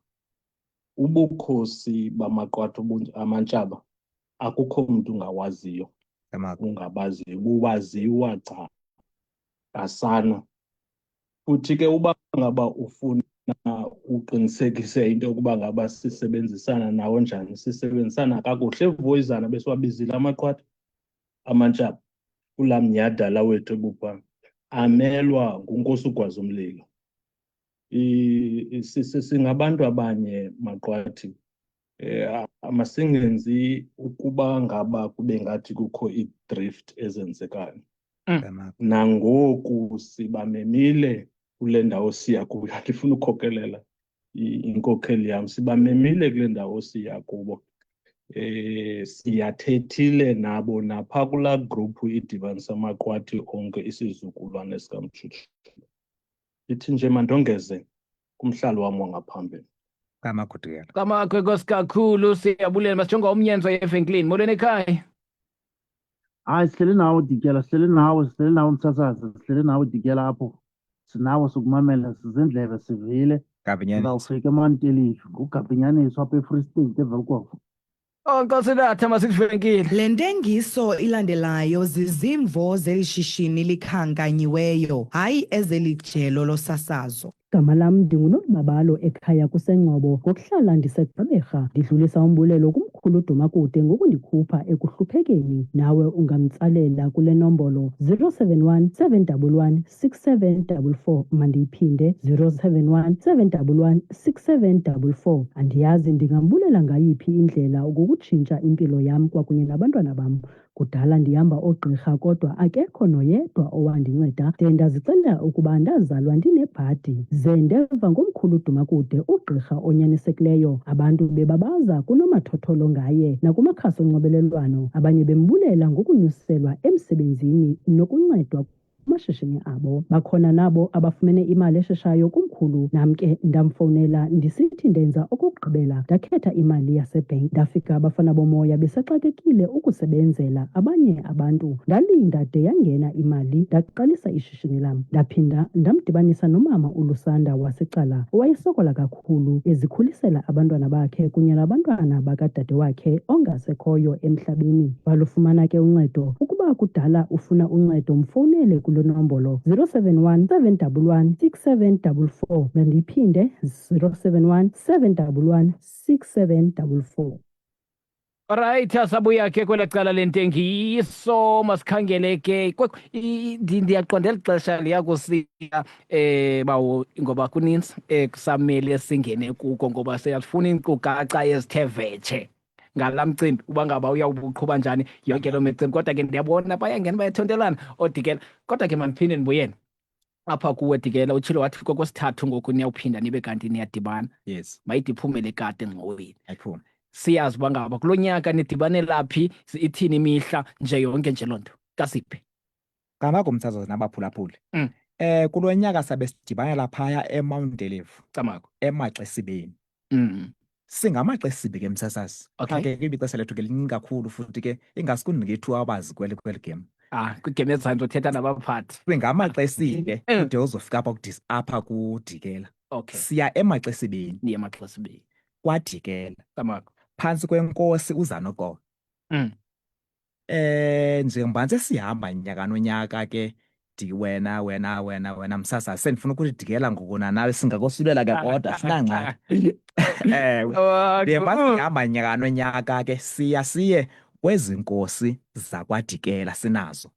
ubukhosi bamaQwathi amaNtshaba akukho mntu ungawaziyo, ungabaziyo, bubaziwa gca kasana. Futhi ke uba ngaba ufuna uqinisekise into yokuba ngaba sisebenzisana nawo njani, sisebenzisana kakuhle. Evoyizana besiwabizile amaQwathi amaNtshaba kulaa mnyhadala wethu ebupha, amelwa nguNkosi uGwazumlilo. Singabantu abanye maQwathi. Masingenzi ukuba ngaba kube ngathi kukho ii-drift ezenzekayo. Nangoku sibamemile kule ndawo siya kuyo, andifuni ukukhokelela inkokheli yam, sibamemile kule ndawo siya kubo. Siyathethile nabo napha kulaa gruphu idibanisa amaQwathi onke isizukulwane sikaMtshutshu. Ithi nje mandongeze kumhlali wam wangaphambili. Camagu-Dikela. Camagu, enkosi kakhulu, siyabulela. Masijonga umnyenzo evenkileni. Molweni ekhaya. Hayi, sihleli nawe Dikela, sihleli nawe, sihleli nawe msasazi, sihleli nawe Dikela apho. Sinawe sikumamela, sizindlebe sivile. Gabinyaniso. Sizawufika eMantelifu, nguGabinyaniso apha eFree State eVelkhof. Oh, Nkosi Datha, masikuvenkile. Le ntengiso ilandelayo zizimvo zeli shishini likhankanyiweyo, hayi ezeli jelo losasazo. Igama lam ndinguNolubabalo ekhaya kuseNgcobo, ngokuhlala ndiseGqeberha. Ndidlulisa umbulelo kumkhulu Dumakude ngokundikhupha ekuhluphekeni. Nawe ungamtsalela kule nombolo 071 711 6744. Mandiyiphinde 071 711 6744. Andiyazi ndingambulela ngayiphi indlela ngokutshintsha impilo yam kwakunye nabantwana bam. Kudala ndihamba oogqirha kodwa akekho noyedwa owandinceda de ndazixelela ukuba ndazalwa ndinebhadi. Ze ndeva ngomkhulu Dumakude, ugqirha onyanisekileyo. Abantu bebabaza kunomathotholo ngaye nakumakhasi onxibelelwano, abanye bembulela ngokunyuselwa emsebenzini nokuncedwa kumashishini abo. Bakhona nabo abafumene imali esheshayo kumkhulu. Nam ke ndamfowunela ndisithi ndenza okokugqibela, ndakhetha imali yasebhenki. Ndafika abafana bomoya besaxakekile ukusebenzela abanye abantu. Ndalinda de yangena imali, ndaqalisa ishishini lam. Ndaphinda ndamdibanisa nomama uLusanda waseCala owayesokola kakhulu ezikhulisela abantwana bakhe kunye nabantwana bakadade wakhe ongasekhoyo emhlabeni. Walufumana ke uncedo. Ukuba kudala ufuna uncedo, mfowunele kule nombolo 071 711 6744. Mandiyiphinde 071 711 6744. Alright, sabuya ke kwela cala lentengiso, masikhangele ke ndiyaqonda eli xesha liyakusiya bawo, ngoba kuninzi kusamele singene kuko ngoba siyafuna iinkcukacha ezithe vetshe ngala mcimbi uba ngaba uyawuqhuba njani yonke loo micimbi. Kodwa ke ndiyabona bayangena bayathontelana oodikela, kodwa ke mandiphinde ndibuyele apha kuwe Dikela. Utshilo wathi kokwesithathu ngoku niyawuphinda nibe kanti niyadibana. Yes. Mayide iphume le kati engxoweni. Ayiphume. Siyazi uba ngaba kulo nyaka nidibanela phi, ithini imihla nje yonke nje loo nto. Kasiphi? Camagu msasazi nabaphulaphuli. Kulo nyaka sabe sidibanela phaya eMount Elifu. Camagu. EMaxesibeni. Singamaxesibe ke msasazi. Ke kwibixesha lethu ke lincinci kakhulu futhi ke ingasikundinike ithuba abazi kweli game. Kwigame ezantsi uthetha nabaphathi. Singamaxesibe ude uzofika apha apha kuDikela. Siya eMaxesibeni. Niye eMaxesibeni. KwaDikela. Camagu. Phantsi kwenkosi uZanoxolo. Njengoba sesihamba nyaka nonyaka ke di wena wena wena wena msasazi sendifuna ukuthi Dikela ngoku nawe singakosulela ke kodwa sinangxaki. Njengoba sihamba nyaka nonyaka ke siya siye kwezi nkosi zakwaDikela sinazo.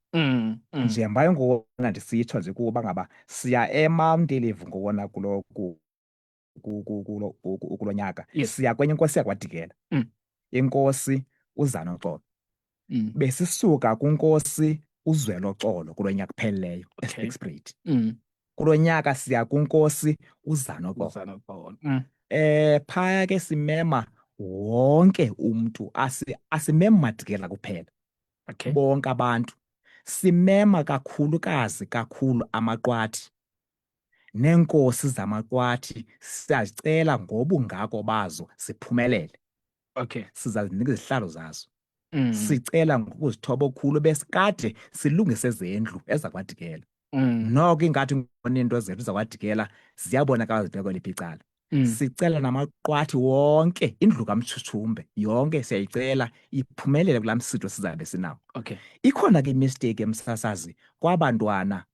Njengoba ngokona ndisitsho nje kuba ngaba siya eMount Elivu ngokona kulo kulo nyaka. Siya kwenye inkosi yakwaDikela. Inkosi uZanoxolo. Besisuka kuNkosi uZweloxolo kulo nyaka kuphelileyo Okay. eSterkspruit. Kulo nyaka siya kuNkosi uZanoxolo. Uzanoxolo. Phaya ke simema wonke umntu, asimemi Madikela kuphela. Okay. Bonke abantu. Simema kakhulukazi kakhulu amaQwathi neenkosi zamaQwathi, siyazicela ngobungako bazo ziphumelele. Okay. Sizazinika izihlalo zazo. Sicela ngokuzithoba okukhulu, besikade silungise zendlu ezakwaDikela. Noko ingathi into zethu zakwaDikela ziyabonakala zibhekwe kweliphi icala. Sicela namaQwathi wonke, indlu kaMtshutshumbe yonke siyayicela iphumelele kulaa msitho sizabe sinawo. Okay. Ikhona ke imistake emsasazi kwabantwana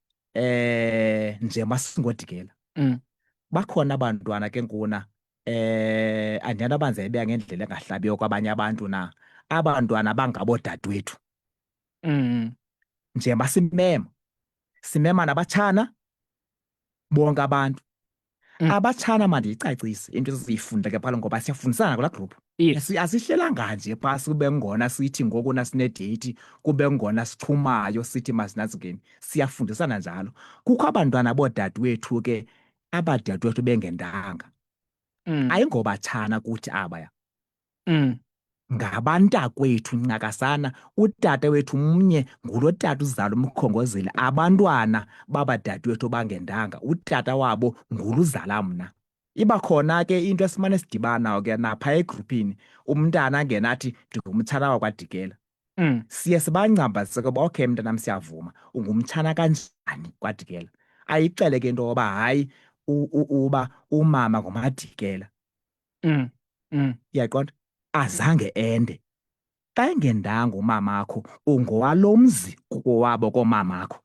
nje masingodikela. Bakhona abantwana ke nkuna andiyana banze beya ngendlela engahlabiyo kwabanye abantu na, abantwana bangabodadewethu. Nje basimema. Simema nabatshana bonke abantu. Abatshana mandiyicacise into esiziyifunda ke phela ngoba siyafundisana kulaa group. Yes. Asihlelanga nje phaa sibe ngona sithi ngoku nasinedeyithi, kube ngona sichumayo sithi masinazingeni. Siyafundisana njalo. Kukho abantwana boodadewethu ke, abadadewethu bengendanga. Ayingobatshana kuthi abaya. Ngabantakwethu ncakasana, utata wethu mnye, ngulo tata uzala umkhongozeli. Abantwana babadadewethu bangendanga, utata wabo nguluzala mna. Iba khona ke into esimane sidibana ke napha egruphini, umntana angena athi ndingumtshana wakwaDikela. Siye sibancambazise ke uba okay mntanam siyavuma, ungumtshana kanjani kwaDikela? Ayixele ke into yoba hayi uba umama nguMadikela. Uyaqonda? Azange ende. Xa engendanga umamakho, ungowalo mzi kowabo komamakho.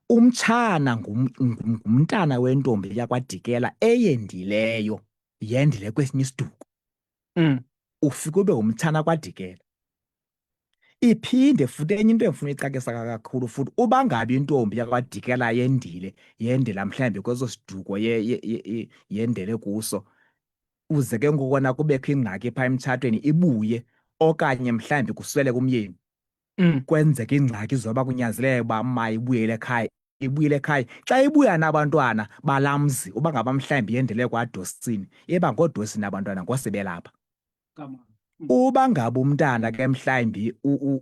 Umtshana ngumntana wentombi yakwaDikela eyendileyo, yendile kwesinye isiduko. Ufike ube ngumtshana kwaDikela. Iphinde futhi enye into engifuna uyicacisa kakhulu futhi, uba ngabe intombi yakwaDikela yendile, yendela mhlawumbi kweso siduko yendele kuso, uze ke ngokona kubekho ingxaki phaa emtshatweni ibuye, okanye mhlawumbi kusweleke umyeni. Kwenzeka ingxaki zoba kunyanzeleke uba ma ibuyele ekhaya, ibuyele ekhaya. Xa ibuya nabantwana balaa mzi, uba ngaba mhlawumbi yendele kwaDosini, iba ngooDosini abantwana ngosebelapha. Uba ngaba umntana ke mhlawumbi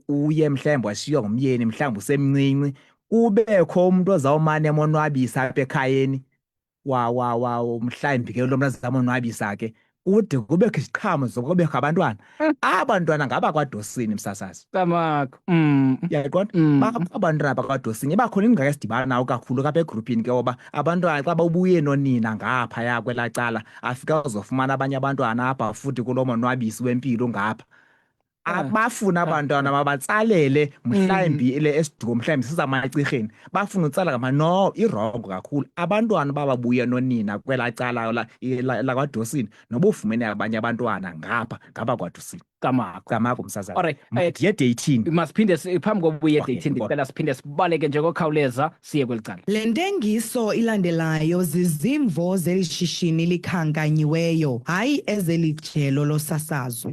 uye mhlawumbi washiywa ngumyeni, mhlawumbi usemncinci, kubekho umntu ozawumane emonwabisa apha ekhayeni, mhlawumbi ke lo mntu azamonwabisa ke, kude kubekho iziqhamo zokuba kubekho abantwana. Abantwana ngaba kwaDosini, msasazi. Camakho. Uyaqonda? Abantwana bakwaDosini, iba khona ingxaki esidibana nawo kakhulu apha egruphini ke, oba abantwana xa babuye nonina ngaphaya kwelaa cala, afike azofumana abanye abantwana apha futhi kulo monwabisi wempilo ngapha. Bafuna abantwana mabatsalele mhlawumbi le esiduko, mhlawumbi sizaMacirheni, bafuna utsala ngama. No, irongo kakhulu. Abantwana bababuye nonina kwelaa cala lakwaDosini, noba ufumene abanye abantwana ngapha, ngaba kwaDosini. Camakho. Camakho, msazana. All right, Ndiye deyithini. Masiphinde phambi kokubuya Okay, edeyithini, ngibona. ndicela siphinde sibaleke nje ngokukhawuleza siye kweli cala. Le ntengiso ilandelayo zizimvo zeli shishini likhankanyiweyo, hayi ezeli jelo losasazo.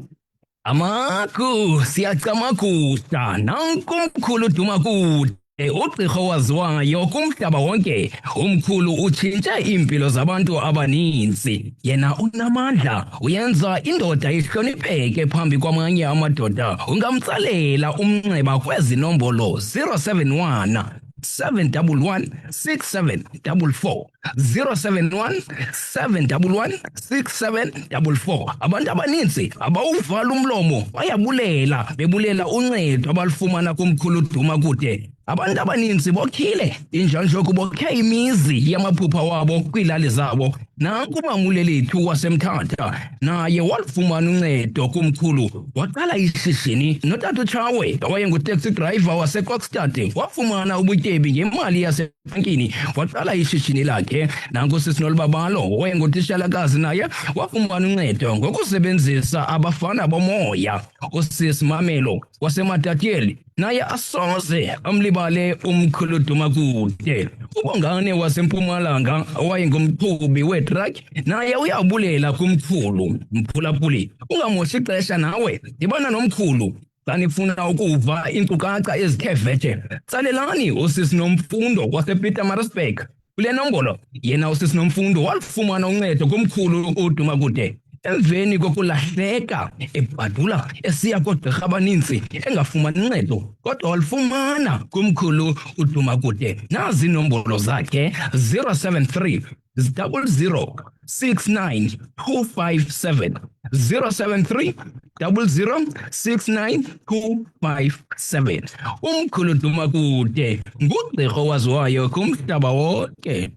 Amaku, siyacamaguta, nanku umkhulu Dumakude, ugqirha owaziwayo kumhlaba wonke. Umkhulu utshintshe iimpilo zabantu abaninzi. Yena unamandla, uyenza indoda ihlonipheke phambi kwamanye amadoda. Ungamtsalela umnxeba kwezi nombolo 071 711 6744, 071 711 6744. Abantu abaninzi abawuvala umlomo, bayabulela, bebulela uncedo abalufumana kumkhulu Dumakude. Abantu abaninzi bokhile injanjoku, bokhe imizi yamaphupha wabo kwiilali zabo. Nanku uMamulelethu waseMthatha, naye walufumana uncedo kumkhulu, waqala ishishini. Notata uTshawe owayenguteksi driver waseKokstad wafumana ubutyebi ngemali yasebhankini, waqala ishishini lakhe. Nanku sisi Nolubabalo owayengutishalakazi, naye wafumana uncedo ngokusebenzisa abafana bomoya. Usisi Mamelo waseMatatieli. naye asoze amlibale umkhulu Dumakude. UBongane waseMpumalanga owayengumqhubi weetrakhi naye uyabulela kumkhulu. Mphulaphuli, ungamoshi ixesha nawe, dibana nomkhulu. Xa nifuna ukuva iinkcukacha ezithe vetshe, tsalelani usisi Nomfundo wasePietermaritzburg kule nombolo. Yena usisi Nomfundo walufumana uncedo kumkhulu uDumakude emveni kokulahleka ebhadula esiya koogqirha abaninzi engafumani ncedo, kodwa walufumana kumkhulu uDumakude. Nazi iinombolo zakhe: 073 00 69 257, 073 00 69 257. Umkhulu Dumakude ngugqirha owaziwayo kumhlaba wonke.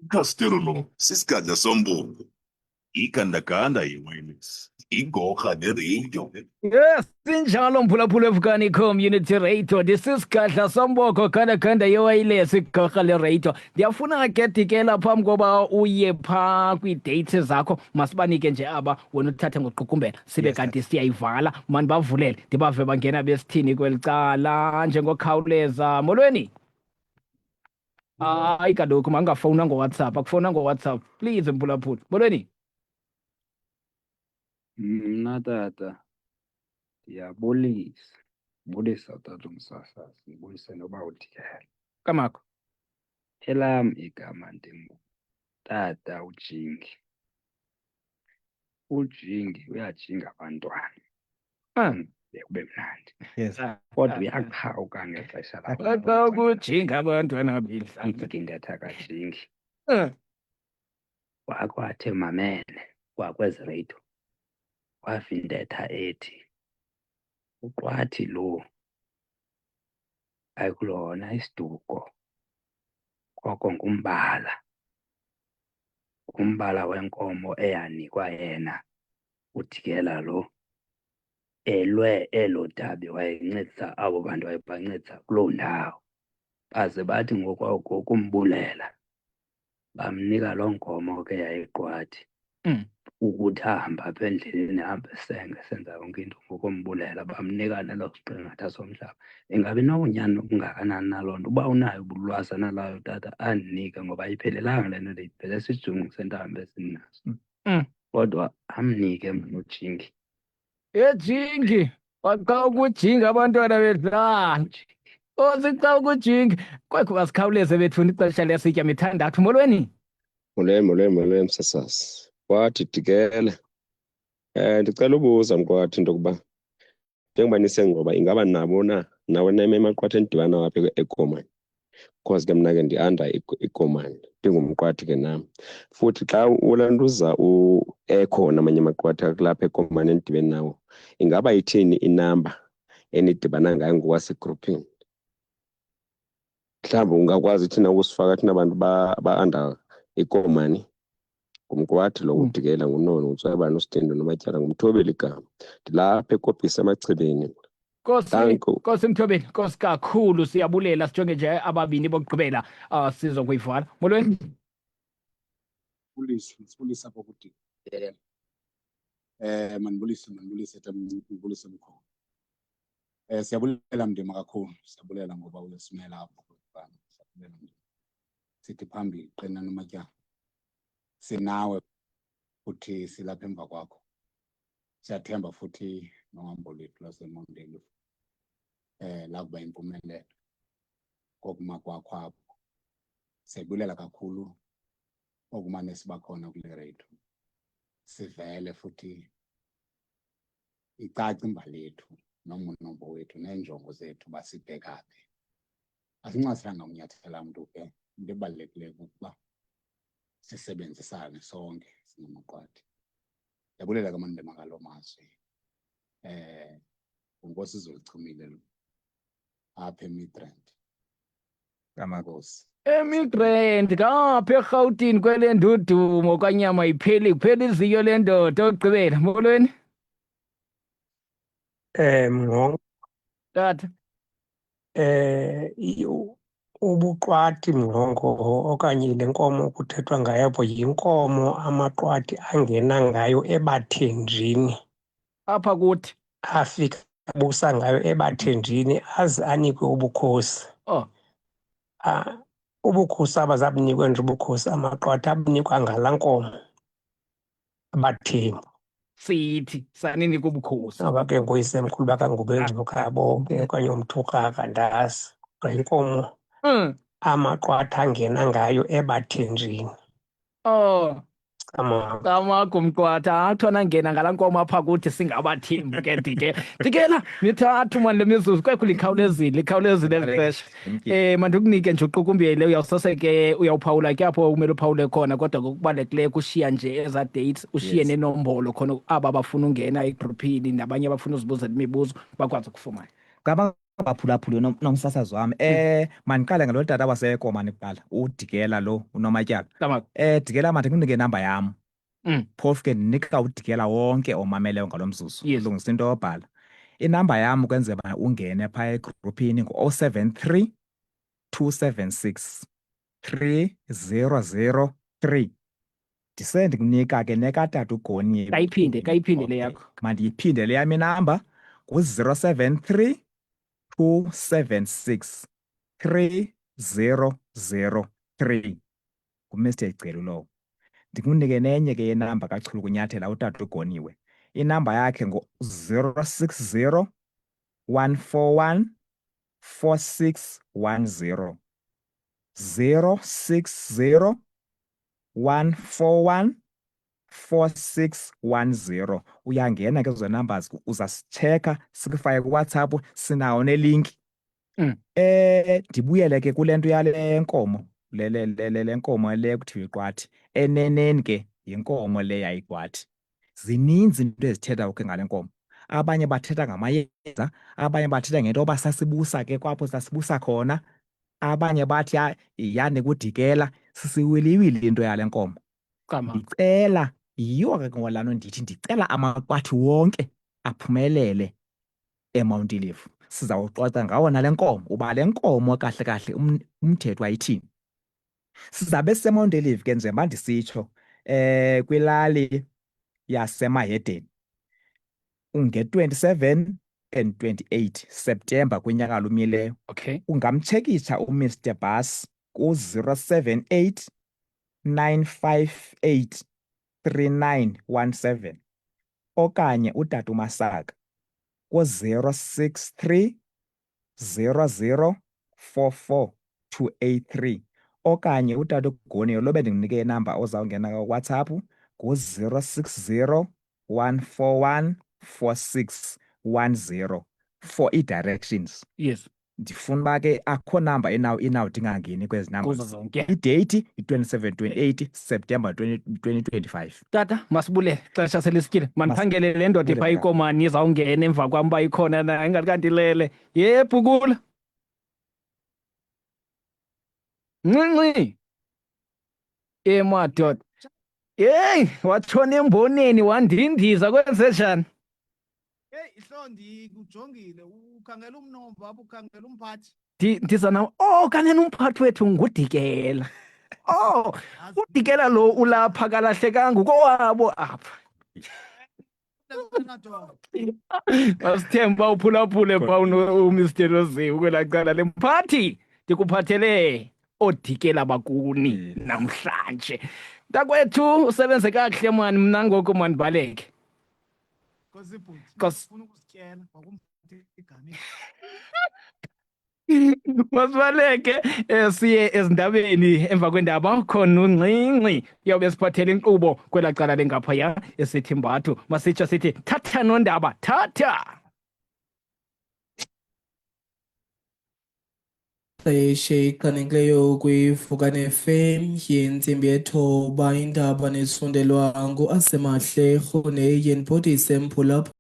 Castelo lo sisigadla sombungu. Igandaganda ye-wireless, igorha neradio. Yes, sinjalo mphulaphula eVukani Community Radio. Ndisisigadla somboko gandaganda yewayilesi igorha leradio. Ndiyafuna ke Dikela phambi koba uye phaa kwii-dates zakho, masibanike nje aba wena uthathe ngoqukumbela sibe kanti siyayivala. Mandibavulele ndibave bangena besithini kweli cala njengokhawuleza. Molweni. Hayi kaloku makungafowunwa ngoWhatsApp, akufowunwa ngoWhatsApp. Please mphulaphuli. Molweni. Mna tata ndiyabulisa, ndibulisa tata umsasazi, ndibulise noba uDikela. Kamakho. Elam igama ndingutata uJingi. UJingi uyajinga abantwana. Kube mnandi. Yes. Kodwa uyaqhawuka ngexesha lakho. Baqhawuka abantwana bedlala. Intetha kaJingi. Wakwathe mamele kwakwezi radio. Wava intetha ethi uQwathi lo ayikulona isiduko koko ngumbala. Ngumbala wenkomo eyanikwa yena uDikela lo elwe elo dabi wayencedisa abo bantu wayebancedisa kuloo ndawo. Baze bathi ngokumbulela bamnika loo nkomo ke yayiqwathi ukuthi ahambe apha endleleni ahambe esenge senza yonke into ngokombulela, bamnika nelo siqingatha somhlaba. Ingabi nobunyani obungakanani na loo nto? Uba unayo ubulwazana layo tata andinike, ngoba ayiphelelanga le nto ndiyiphele sijungu sentambo esinaso. Kodwa amnike mna uJingi. Ejingi, baqhawuka ujingi abantwana bedlala. Osiqhawuka ujingi. Kwekhu basikhawuleze bethuna ixesha lesitya mithandathu. Molweni. Molweni, molweni, molweni msasazi. Kwathi Dikela. Ndicela ubuza mkwathi into yokuba njengoba niseNgcoba ingaba nabo na nawe name emaqwathi enidibana wapha eKomani? Because ke mna ke ndi-under iKomani, ndingumqwathi ke nam. Futhi xa ulantuza ekhona amanye amaqwathi akulapha eKomani enidibene nawo, ingaba ithini inamba enidibana ngayo ngokwasegruphini? Mhlawumbi ungakwazi thina ukusifaka thina bantu ba-under iKomani. Ngumqwathi lo, nguDikela, nguNono, nguTswebane, uSidindo, noMatyala, nguMthobeli igama. Ndilapha eKopisi eMachibini. Nkosi, Thank you. Nkosi Mthobeli, Nkosi kakhulu, siyabulela. Sijonge nje ababini bokugqibela, sizokuyivala. Molweni. Bulisa, sibulisa apho kuDikela. Mandibulise, mandibulise tamncinci, ndibulise mkhulu. Siyabulela Mndima kakhulu, siyabulela ngoba uyosimela apho kwibana. Siyabulela Mndima. Sithi phambili, qina noMatyala. Sinawe futhi silapha emva kwakho. Siyathemba futhi nohambo lwethu lwaseMondeni lakuba impumelelo kokuma kwakho apho. Siyabulela kakhulu okumane siba khona kule radio. Sivele futhi icace imbali yethu nomnombo wethu neenjongo zethu basibheka phi. Asincasiranga unyathela mntu ke, into ebalulekileyo kukuba sisebenzisane sonke singamaqwathi. Ndiyabulela ke Mandema ngaloo mazwi. uNkosi Zwelichumile lo apha eMidrand. Nkosi. eMidrand ngapha eRhawutini kwele ndudumo kwanyama ipheli kuphela izinyo lendoda okugqibela. Molweni. Mngqongo. Tata. Ubuqwathi Mngqongo okanye le nkomo kuthethwa ngayo apho yinkomo amaqwathi angena ngayo ebathenjini. Apha kuthi. Afika abusa ngayo ebathenjini aze anikwe ubukhosi. Oh. Ah, ubukhosi abazabunikwe nje ubukhosi amaqwatha abunikwa ngalaa nkomo abathembu. Sithi sanini kubukhosi. Aba ke ngoyisemkhulu bakaNgubengcuka bonke okanye uMthukaka andazi. Kodwa inkomo amaqwatha angena ngayo ebathenjini. Oh. Camagu. Camagu mqwatha, athiwa nangena ngalaa nkomo apha kuthi singabathembu ke Dikela. Dikela, mithathu mani le mizuzu kwekho likhawulezile, likhawulezile eli xesha. Mandikunike nje uqukumbele, uyawusose ke uyawuphawula ke apho kumele uphawule khona, kodwa ngokubalulekileyo kushiya nje ezaa dates, ushiye nenombolo khona aba bafuna ungena egruphini nabanye abafuna uzibuzela imibuzo bakwazi ukufumana. Ngaba baphulaphuli nomsasazi wam. Mandiqale ngalo tata waseKomani kuqala, uDikela lo uNomatyala. Camagu. Dikela, mandikunike inamba yam. Phofu ke ndinika uDikela wonke omameleyo ngalo mzuzu. Lungisa into yobhala. Inamba yam ukwenzela uba ungene phaa egruphini ngu-073 276 3003. Ndise ndikunika ke nekatata uGonie. Kayiphinde, kayiphinde le yakho. Mandiyiphinde le yam inamba ngu-073 276 3003. NguMr Gcelu lowo. Ndikunike nenye ke yenamba kaChulukunyathela utata uGoniwe. Inamba yakhe ngu-060 141 4610. 060 141 4610. Uyangena ke ezo numbers, uzasitshekha sikufake kuWhatsApp, sinawo nelinki. Ndibuyele ke kule nto yale nkomo, le, le, le, le, le nkomo le kuthiwa iqwathi. Eneneni ke yinkomo le yayiqwathi. Zininzi into ezithetha ke ngale nkomo. Abanye bathetha ngamayeza, abanye bathetha ngento yoba sasibusa ke kwapho sasibusa khona. Abanye bathi yanikudikela, sisiwiliwili into yale nkomo. Cama. Ndicela, yiyo ke ngoku laa nto ndithi ndicela amaqwathi wonke aphumelele eMount Ayliff. Sizawuxoxa ngawo nale nkomo, uba le nkomo kahle kahle umthetho ayithini. Sizabe siseMount Ayliff ke njengoba ndisitsho, kwilali yaseMahedeni nge-27 and 28 September kunyaka lumileyo. Ungamtshekitsha uMr Bass ku-078 958 3917 okanye utata uMasaka ku-063 00 44 283 okanye utata uGoniyo lobe ndingunike inamba ozawungena kuWhatsApp ngu-060 141 4610 for ii-directions. Ndifuna uba ke akho namba inawuthi ingangeni kwezi numbers. Kuzo zonke. Ideyithi yi-27, 28 September 2025. Tata, masibulele, ixesha selisikile. Mandiphangele le ndoda ipha iKomani izawungena emva kwam uba ikhona na, ingathi kanti ilele. Ye, Bhukula. Ncinci. Ye madoda. Yeyi, watshona emboneni wandindiza, kwenze njani? Hey, ihlo ndikujongile, ukhangela umnombo apha, ukhangela umphathi. Ndiza nawo. Oh, kanene umphathi wethu nguDikela. Oh, uDikela lo ulapha kalahlekanga ukowabo apha. Masithemba uphulaphule pha uMr Noziwu kwelaa cala lemphathi. Ndikuphathele oodikela bakuni namhlanje. Mntakwethu usebenze kakuhle mani, mna ngoku mandibaleke. Nkosi bhuti, Nkosi. ufuna ukusityela wakumphatha igama. Masibaleke siye ezindabeni. Emva kwendaba khona uncinci uyawube siphathela inkqubo kwelaa cala lengaphaya esithi mbathu. Masitsho sithi thatha nondaba, thatha. Xesha ichanekileyo kwiVukani FM yintsimbi yethoba, iindaba nezifundelwa nguAsemahle Rhune yenipodise mphulaphuli.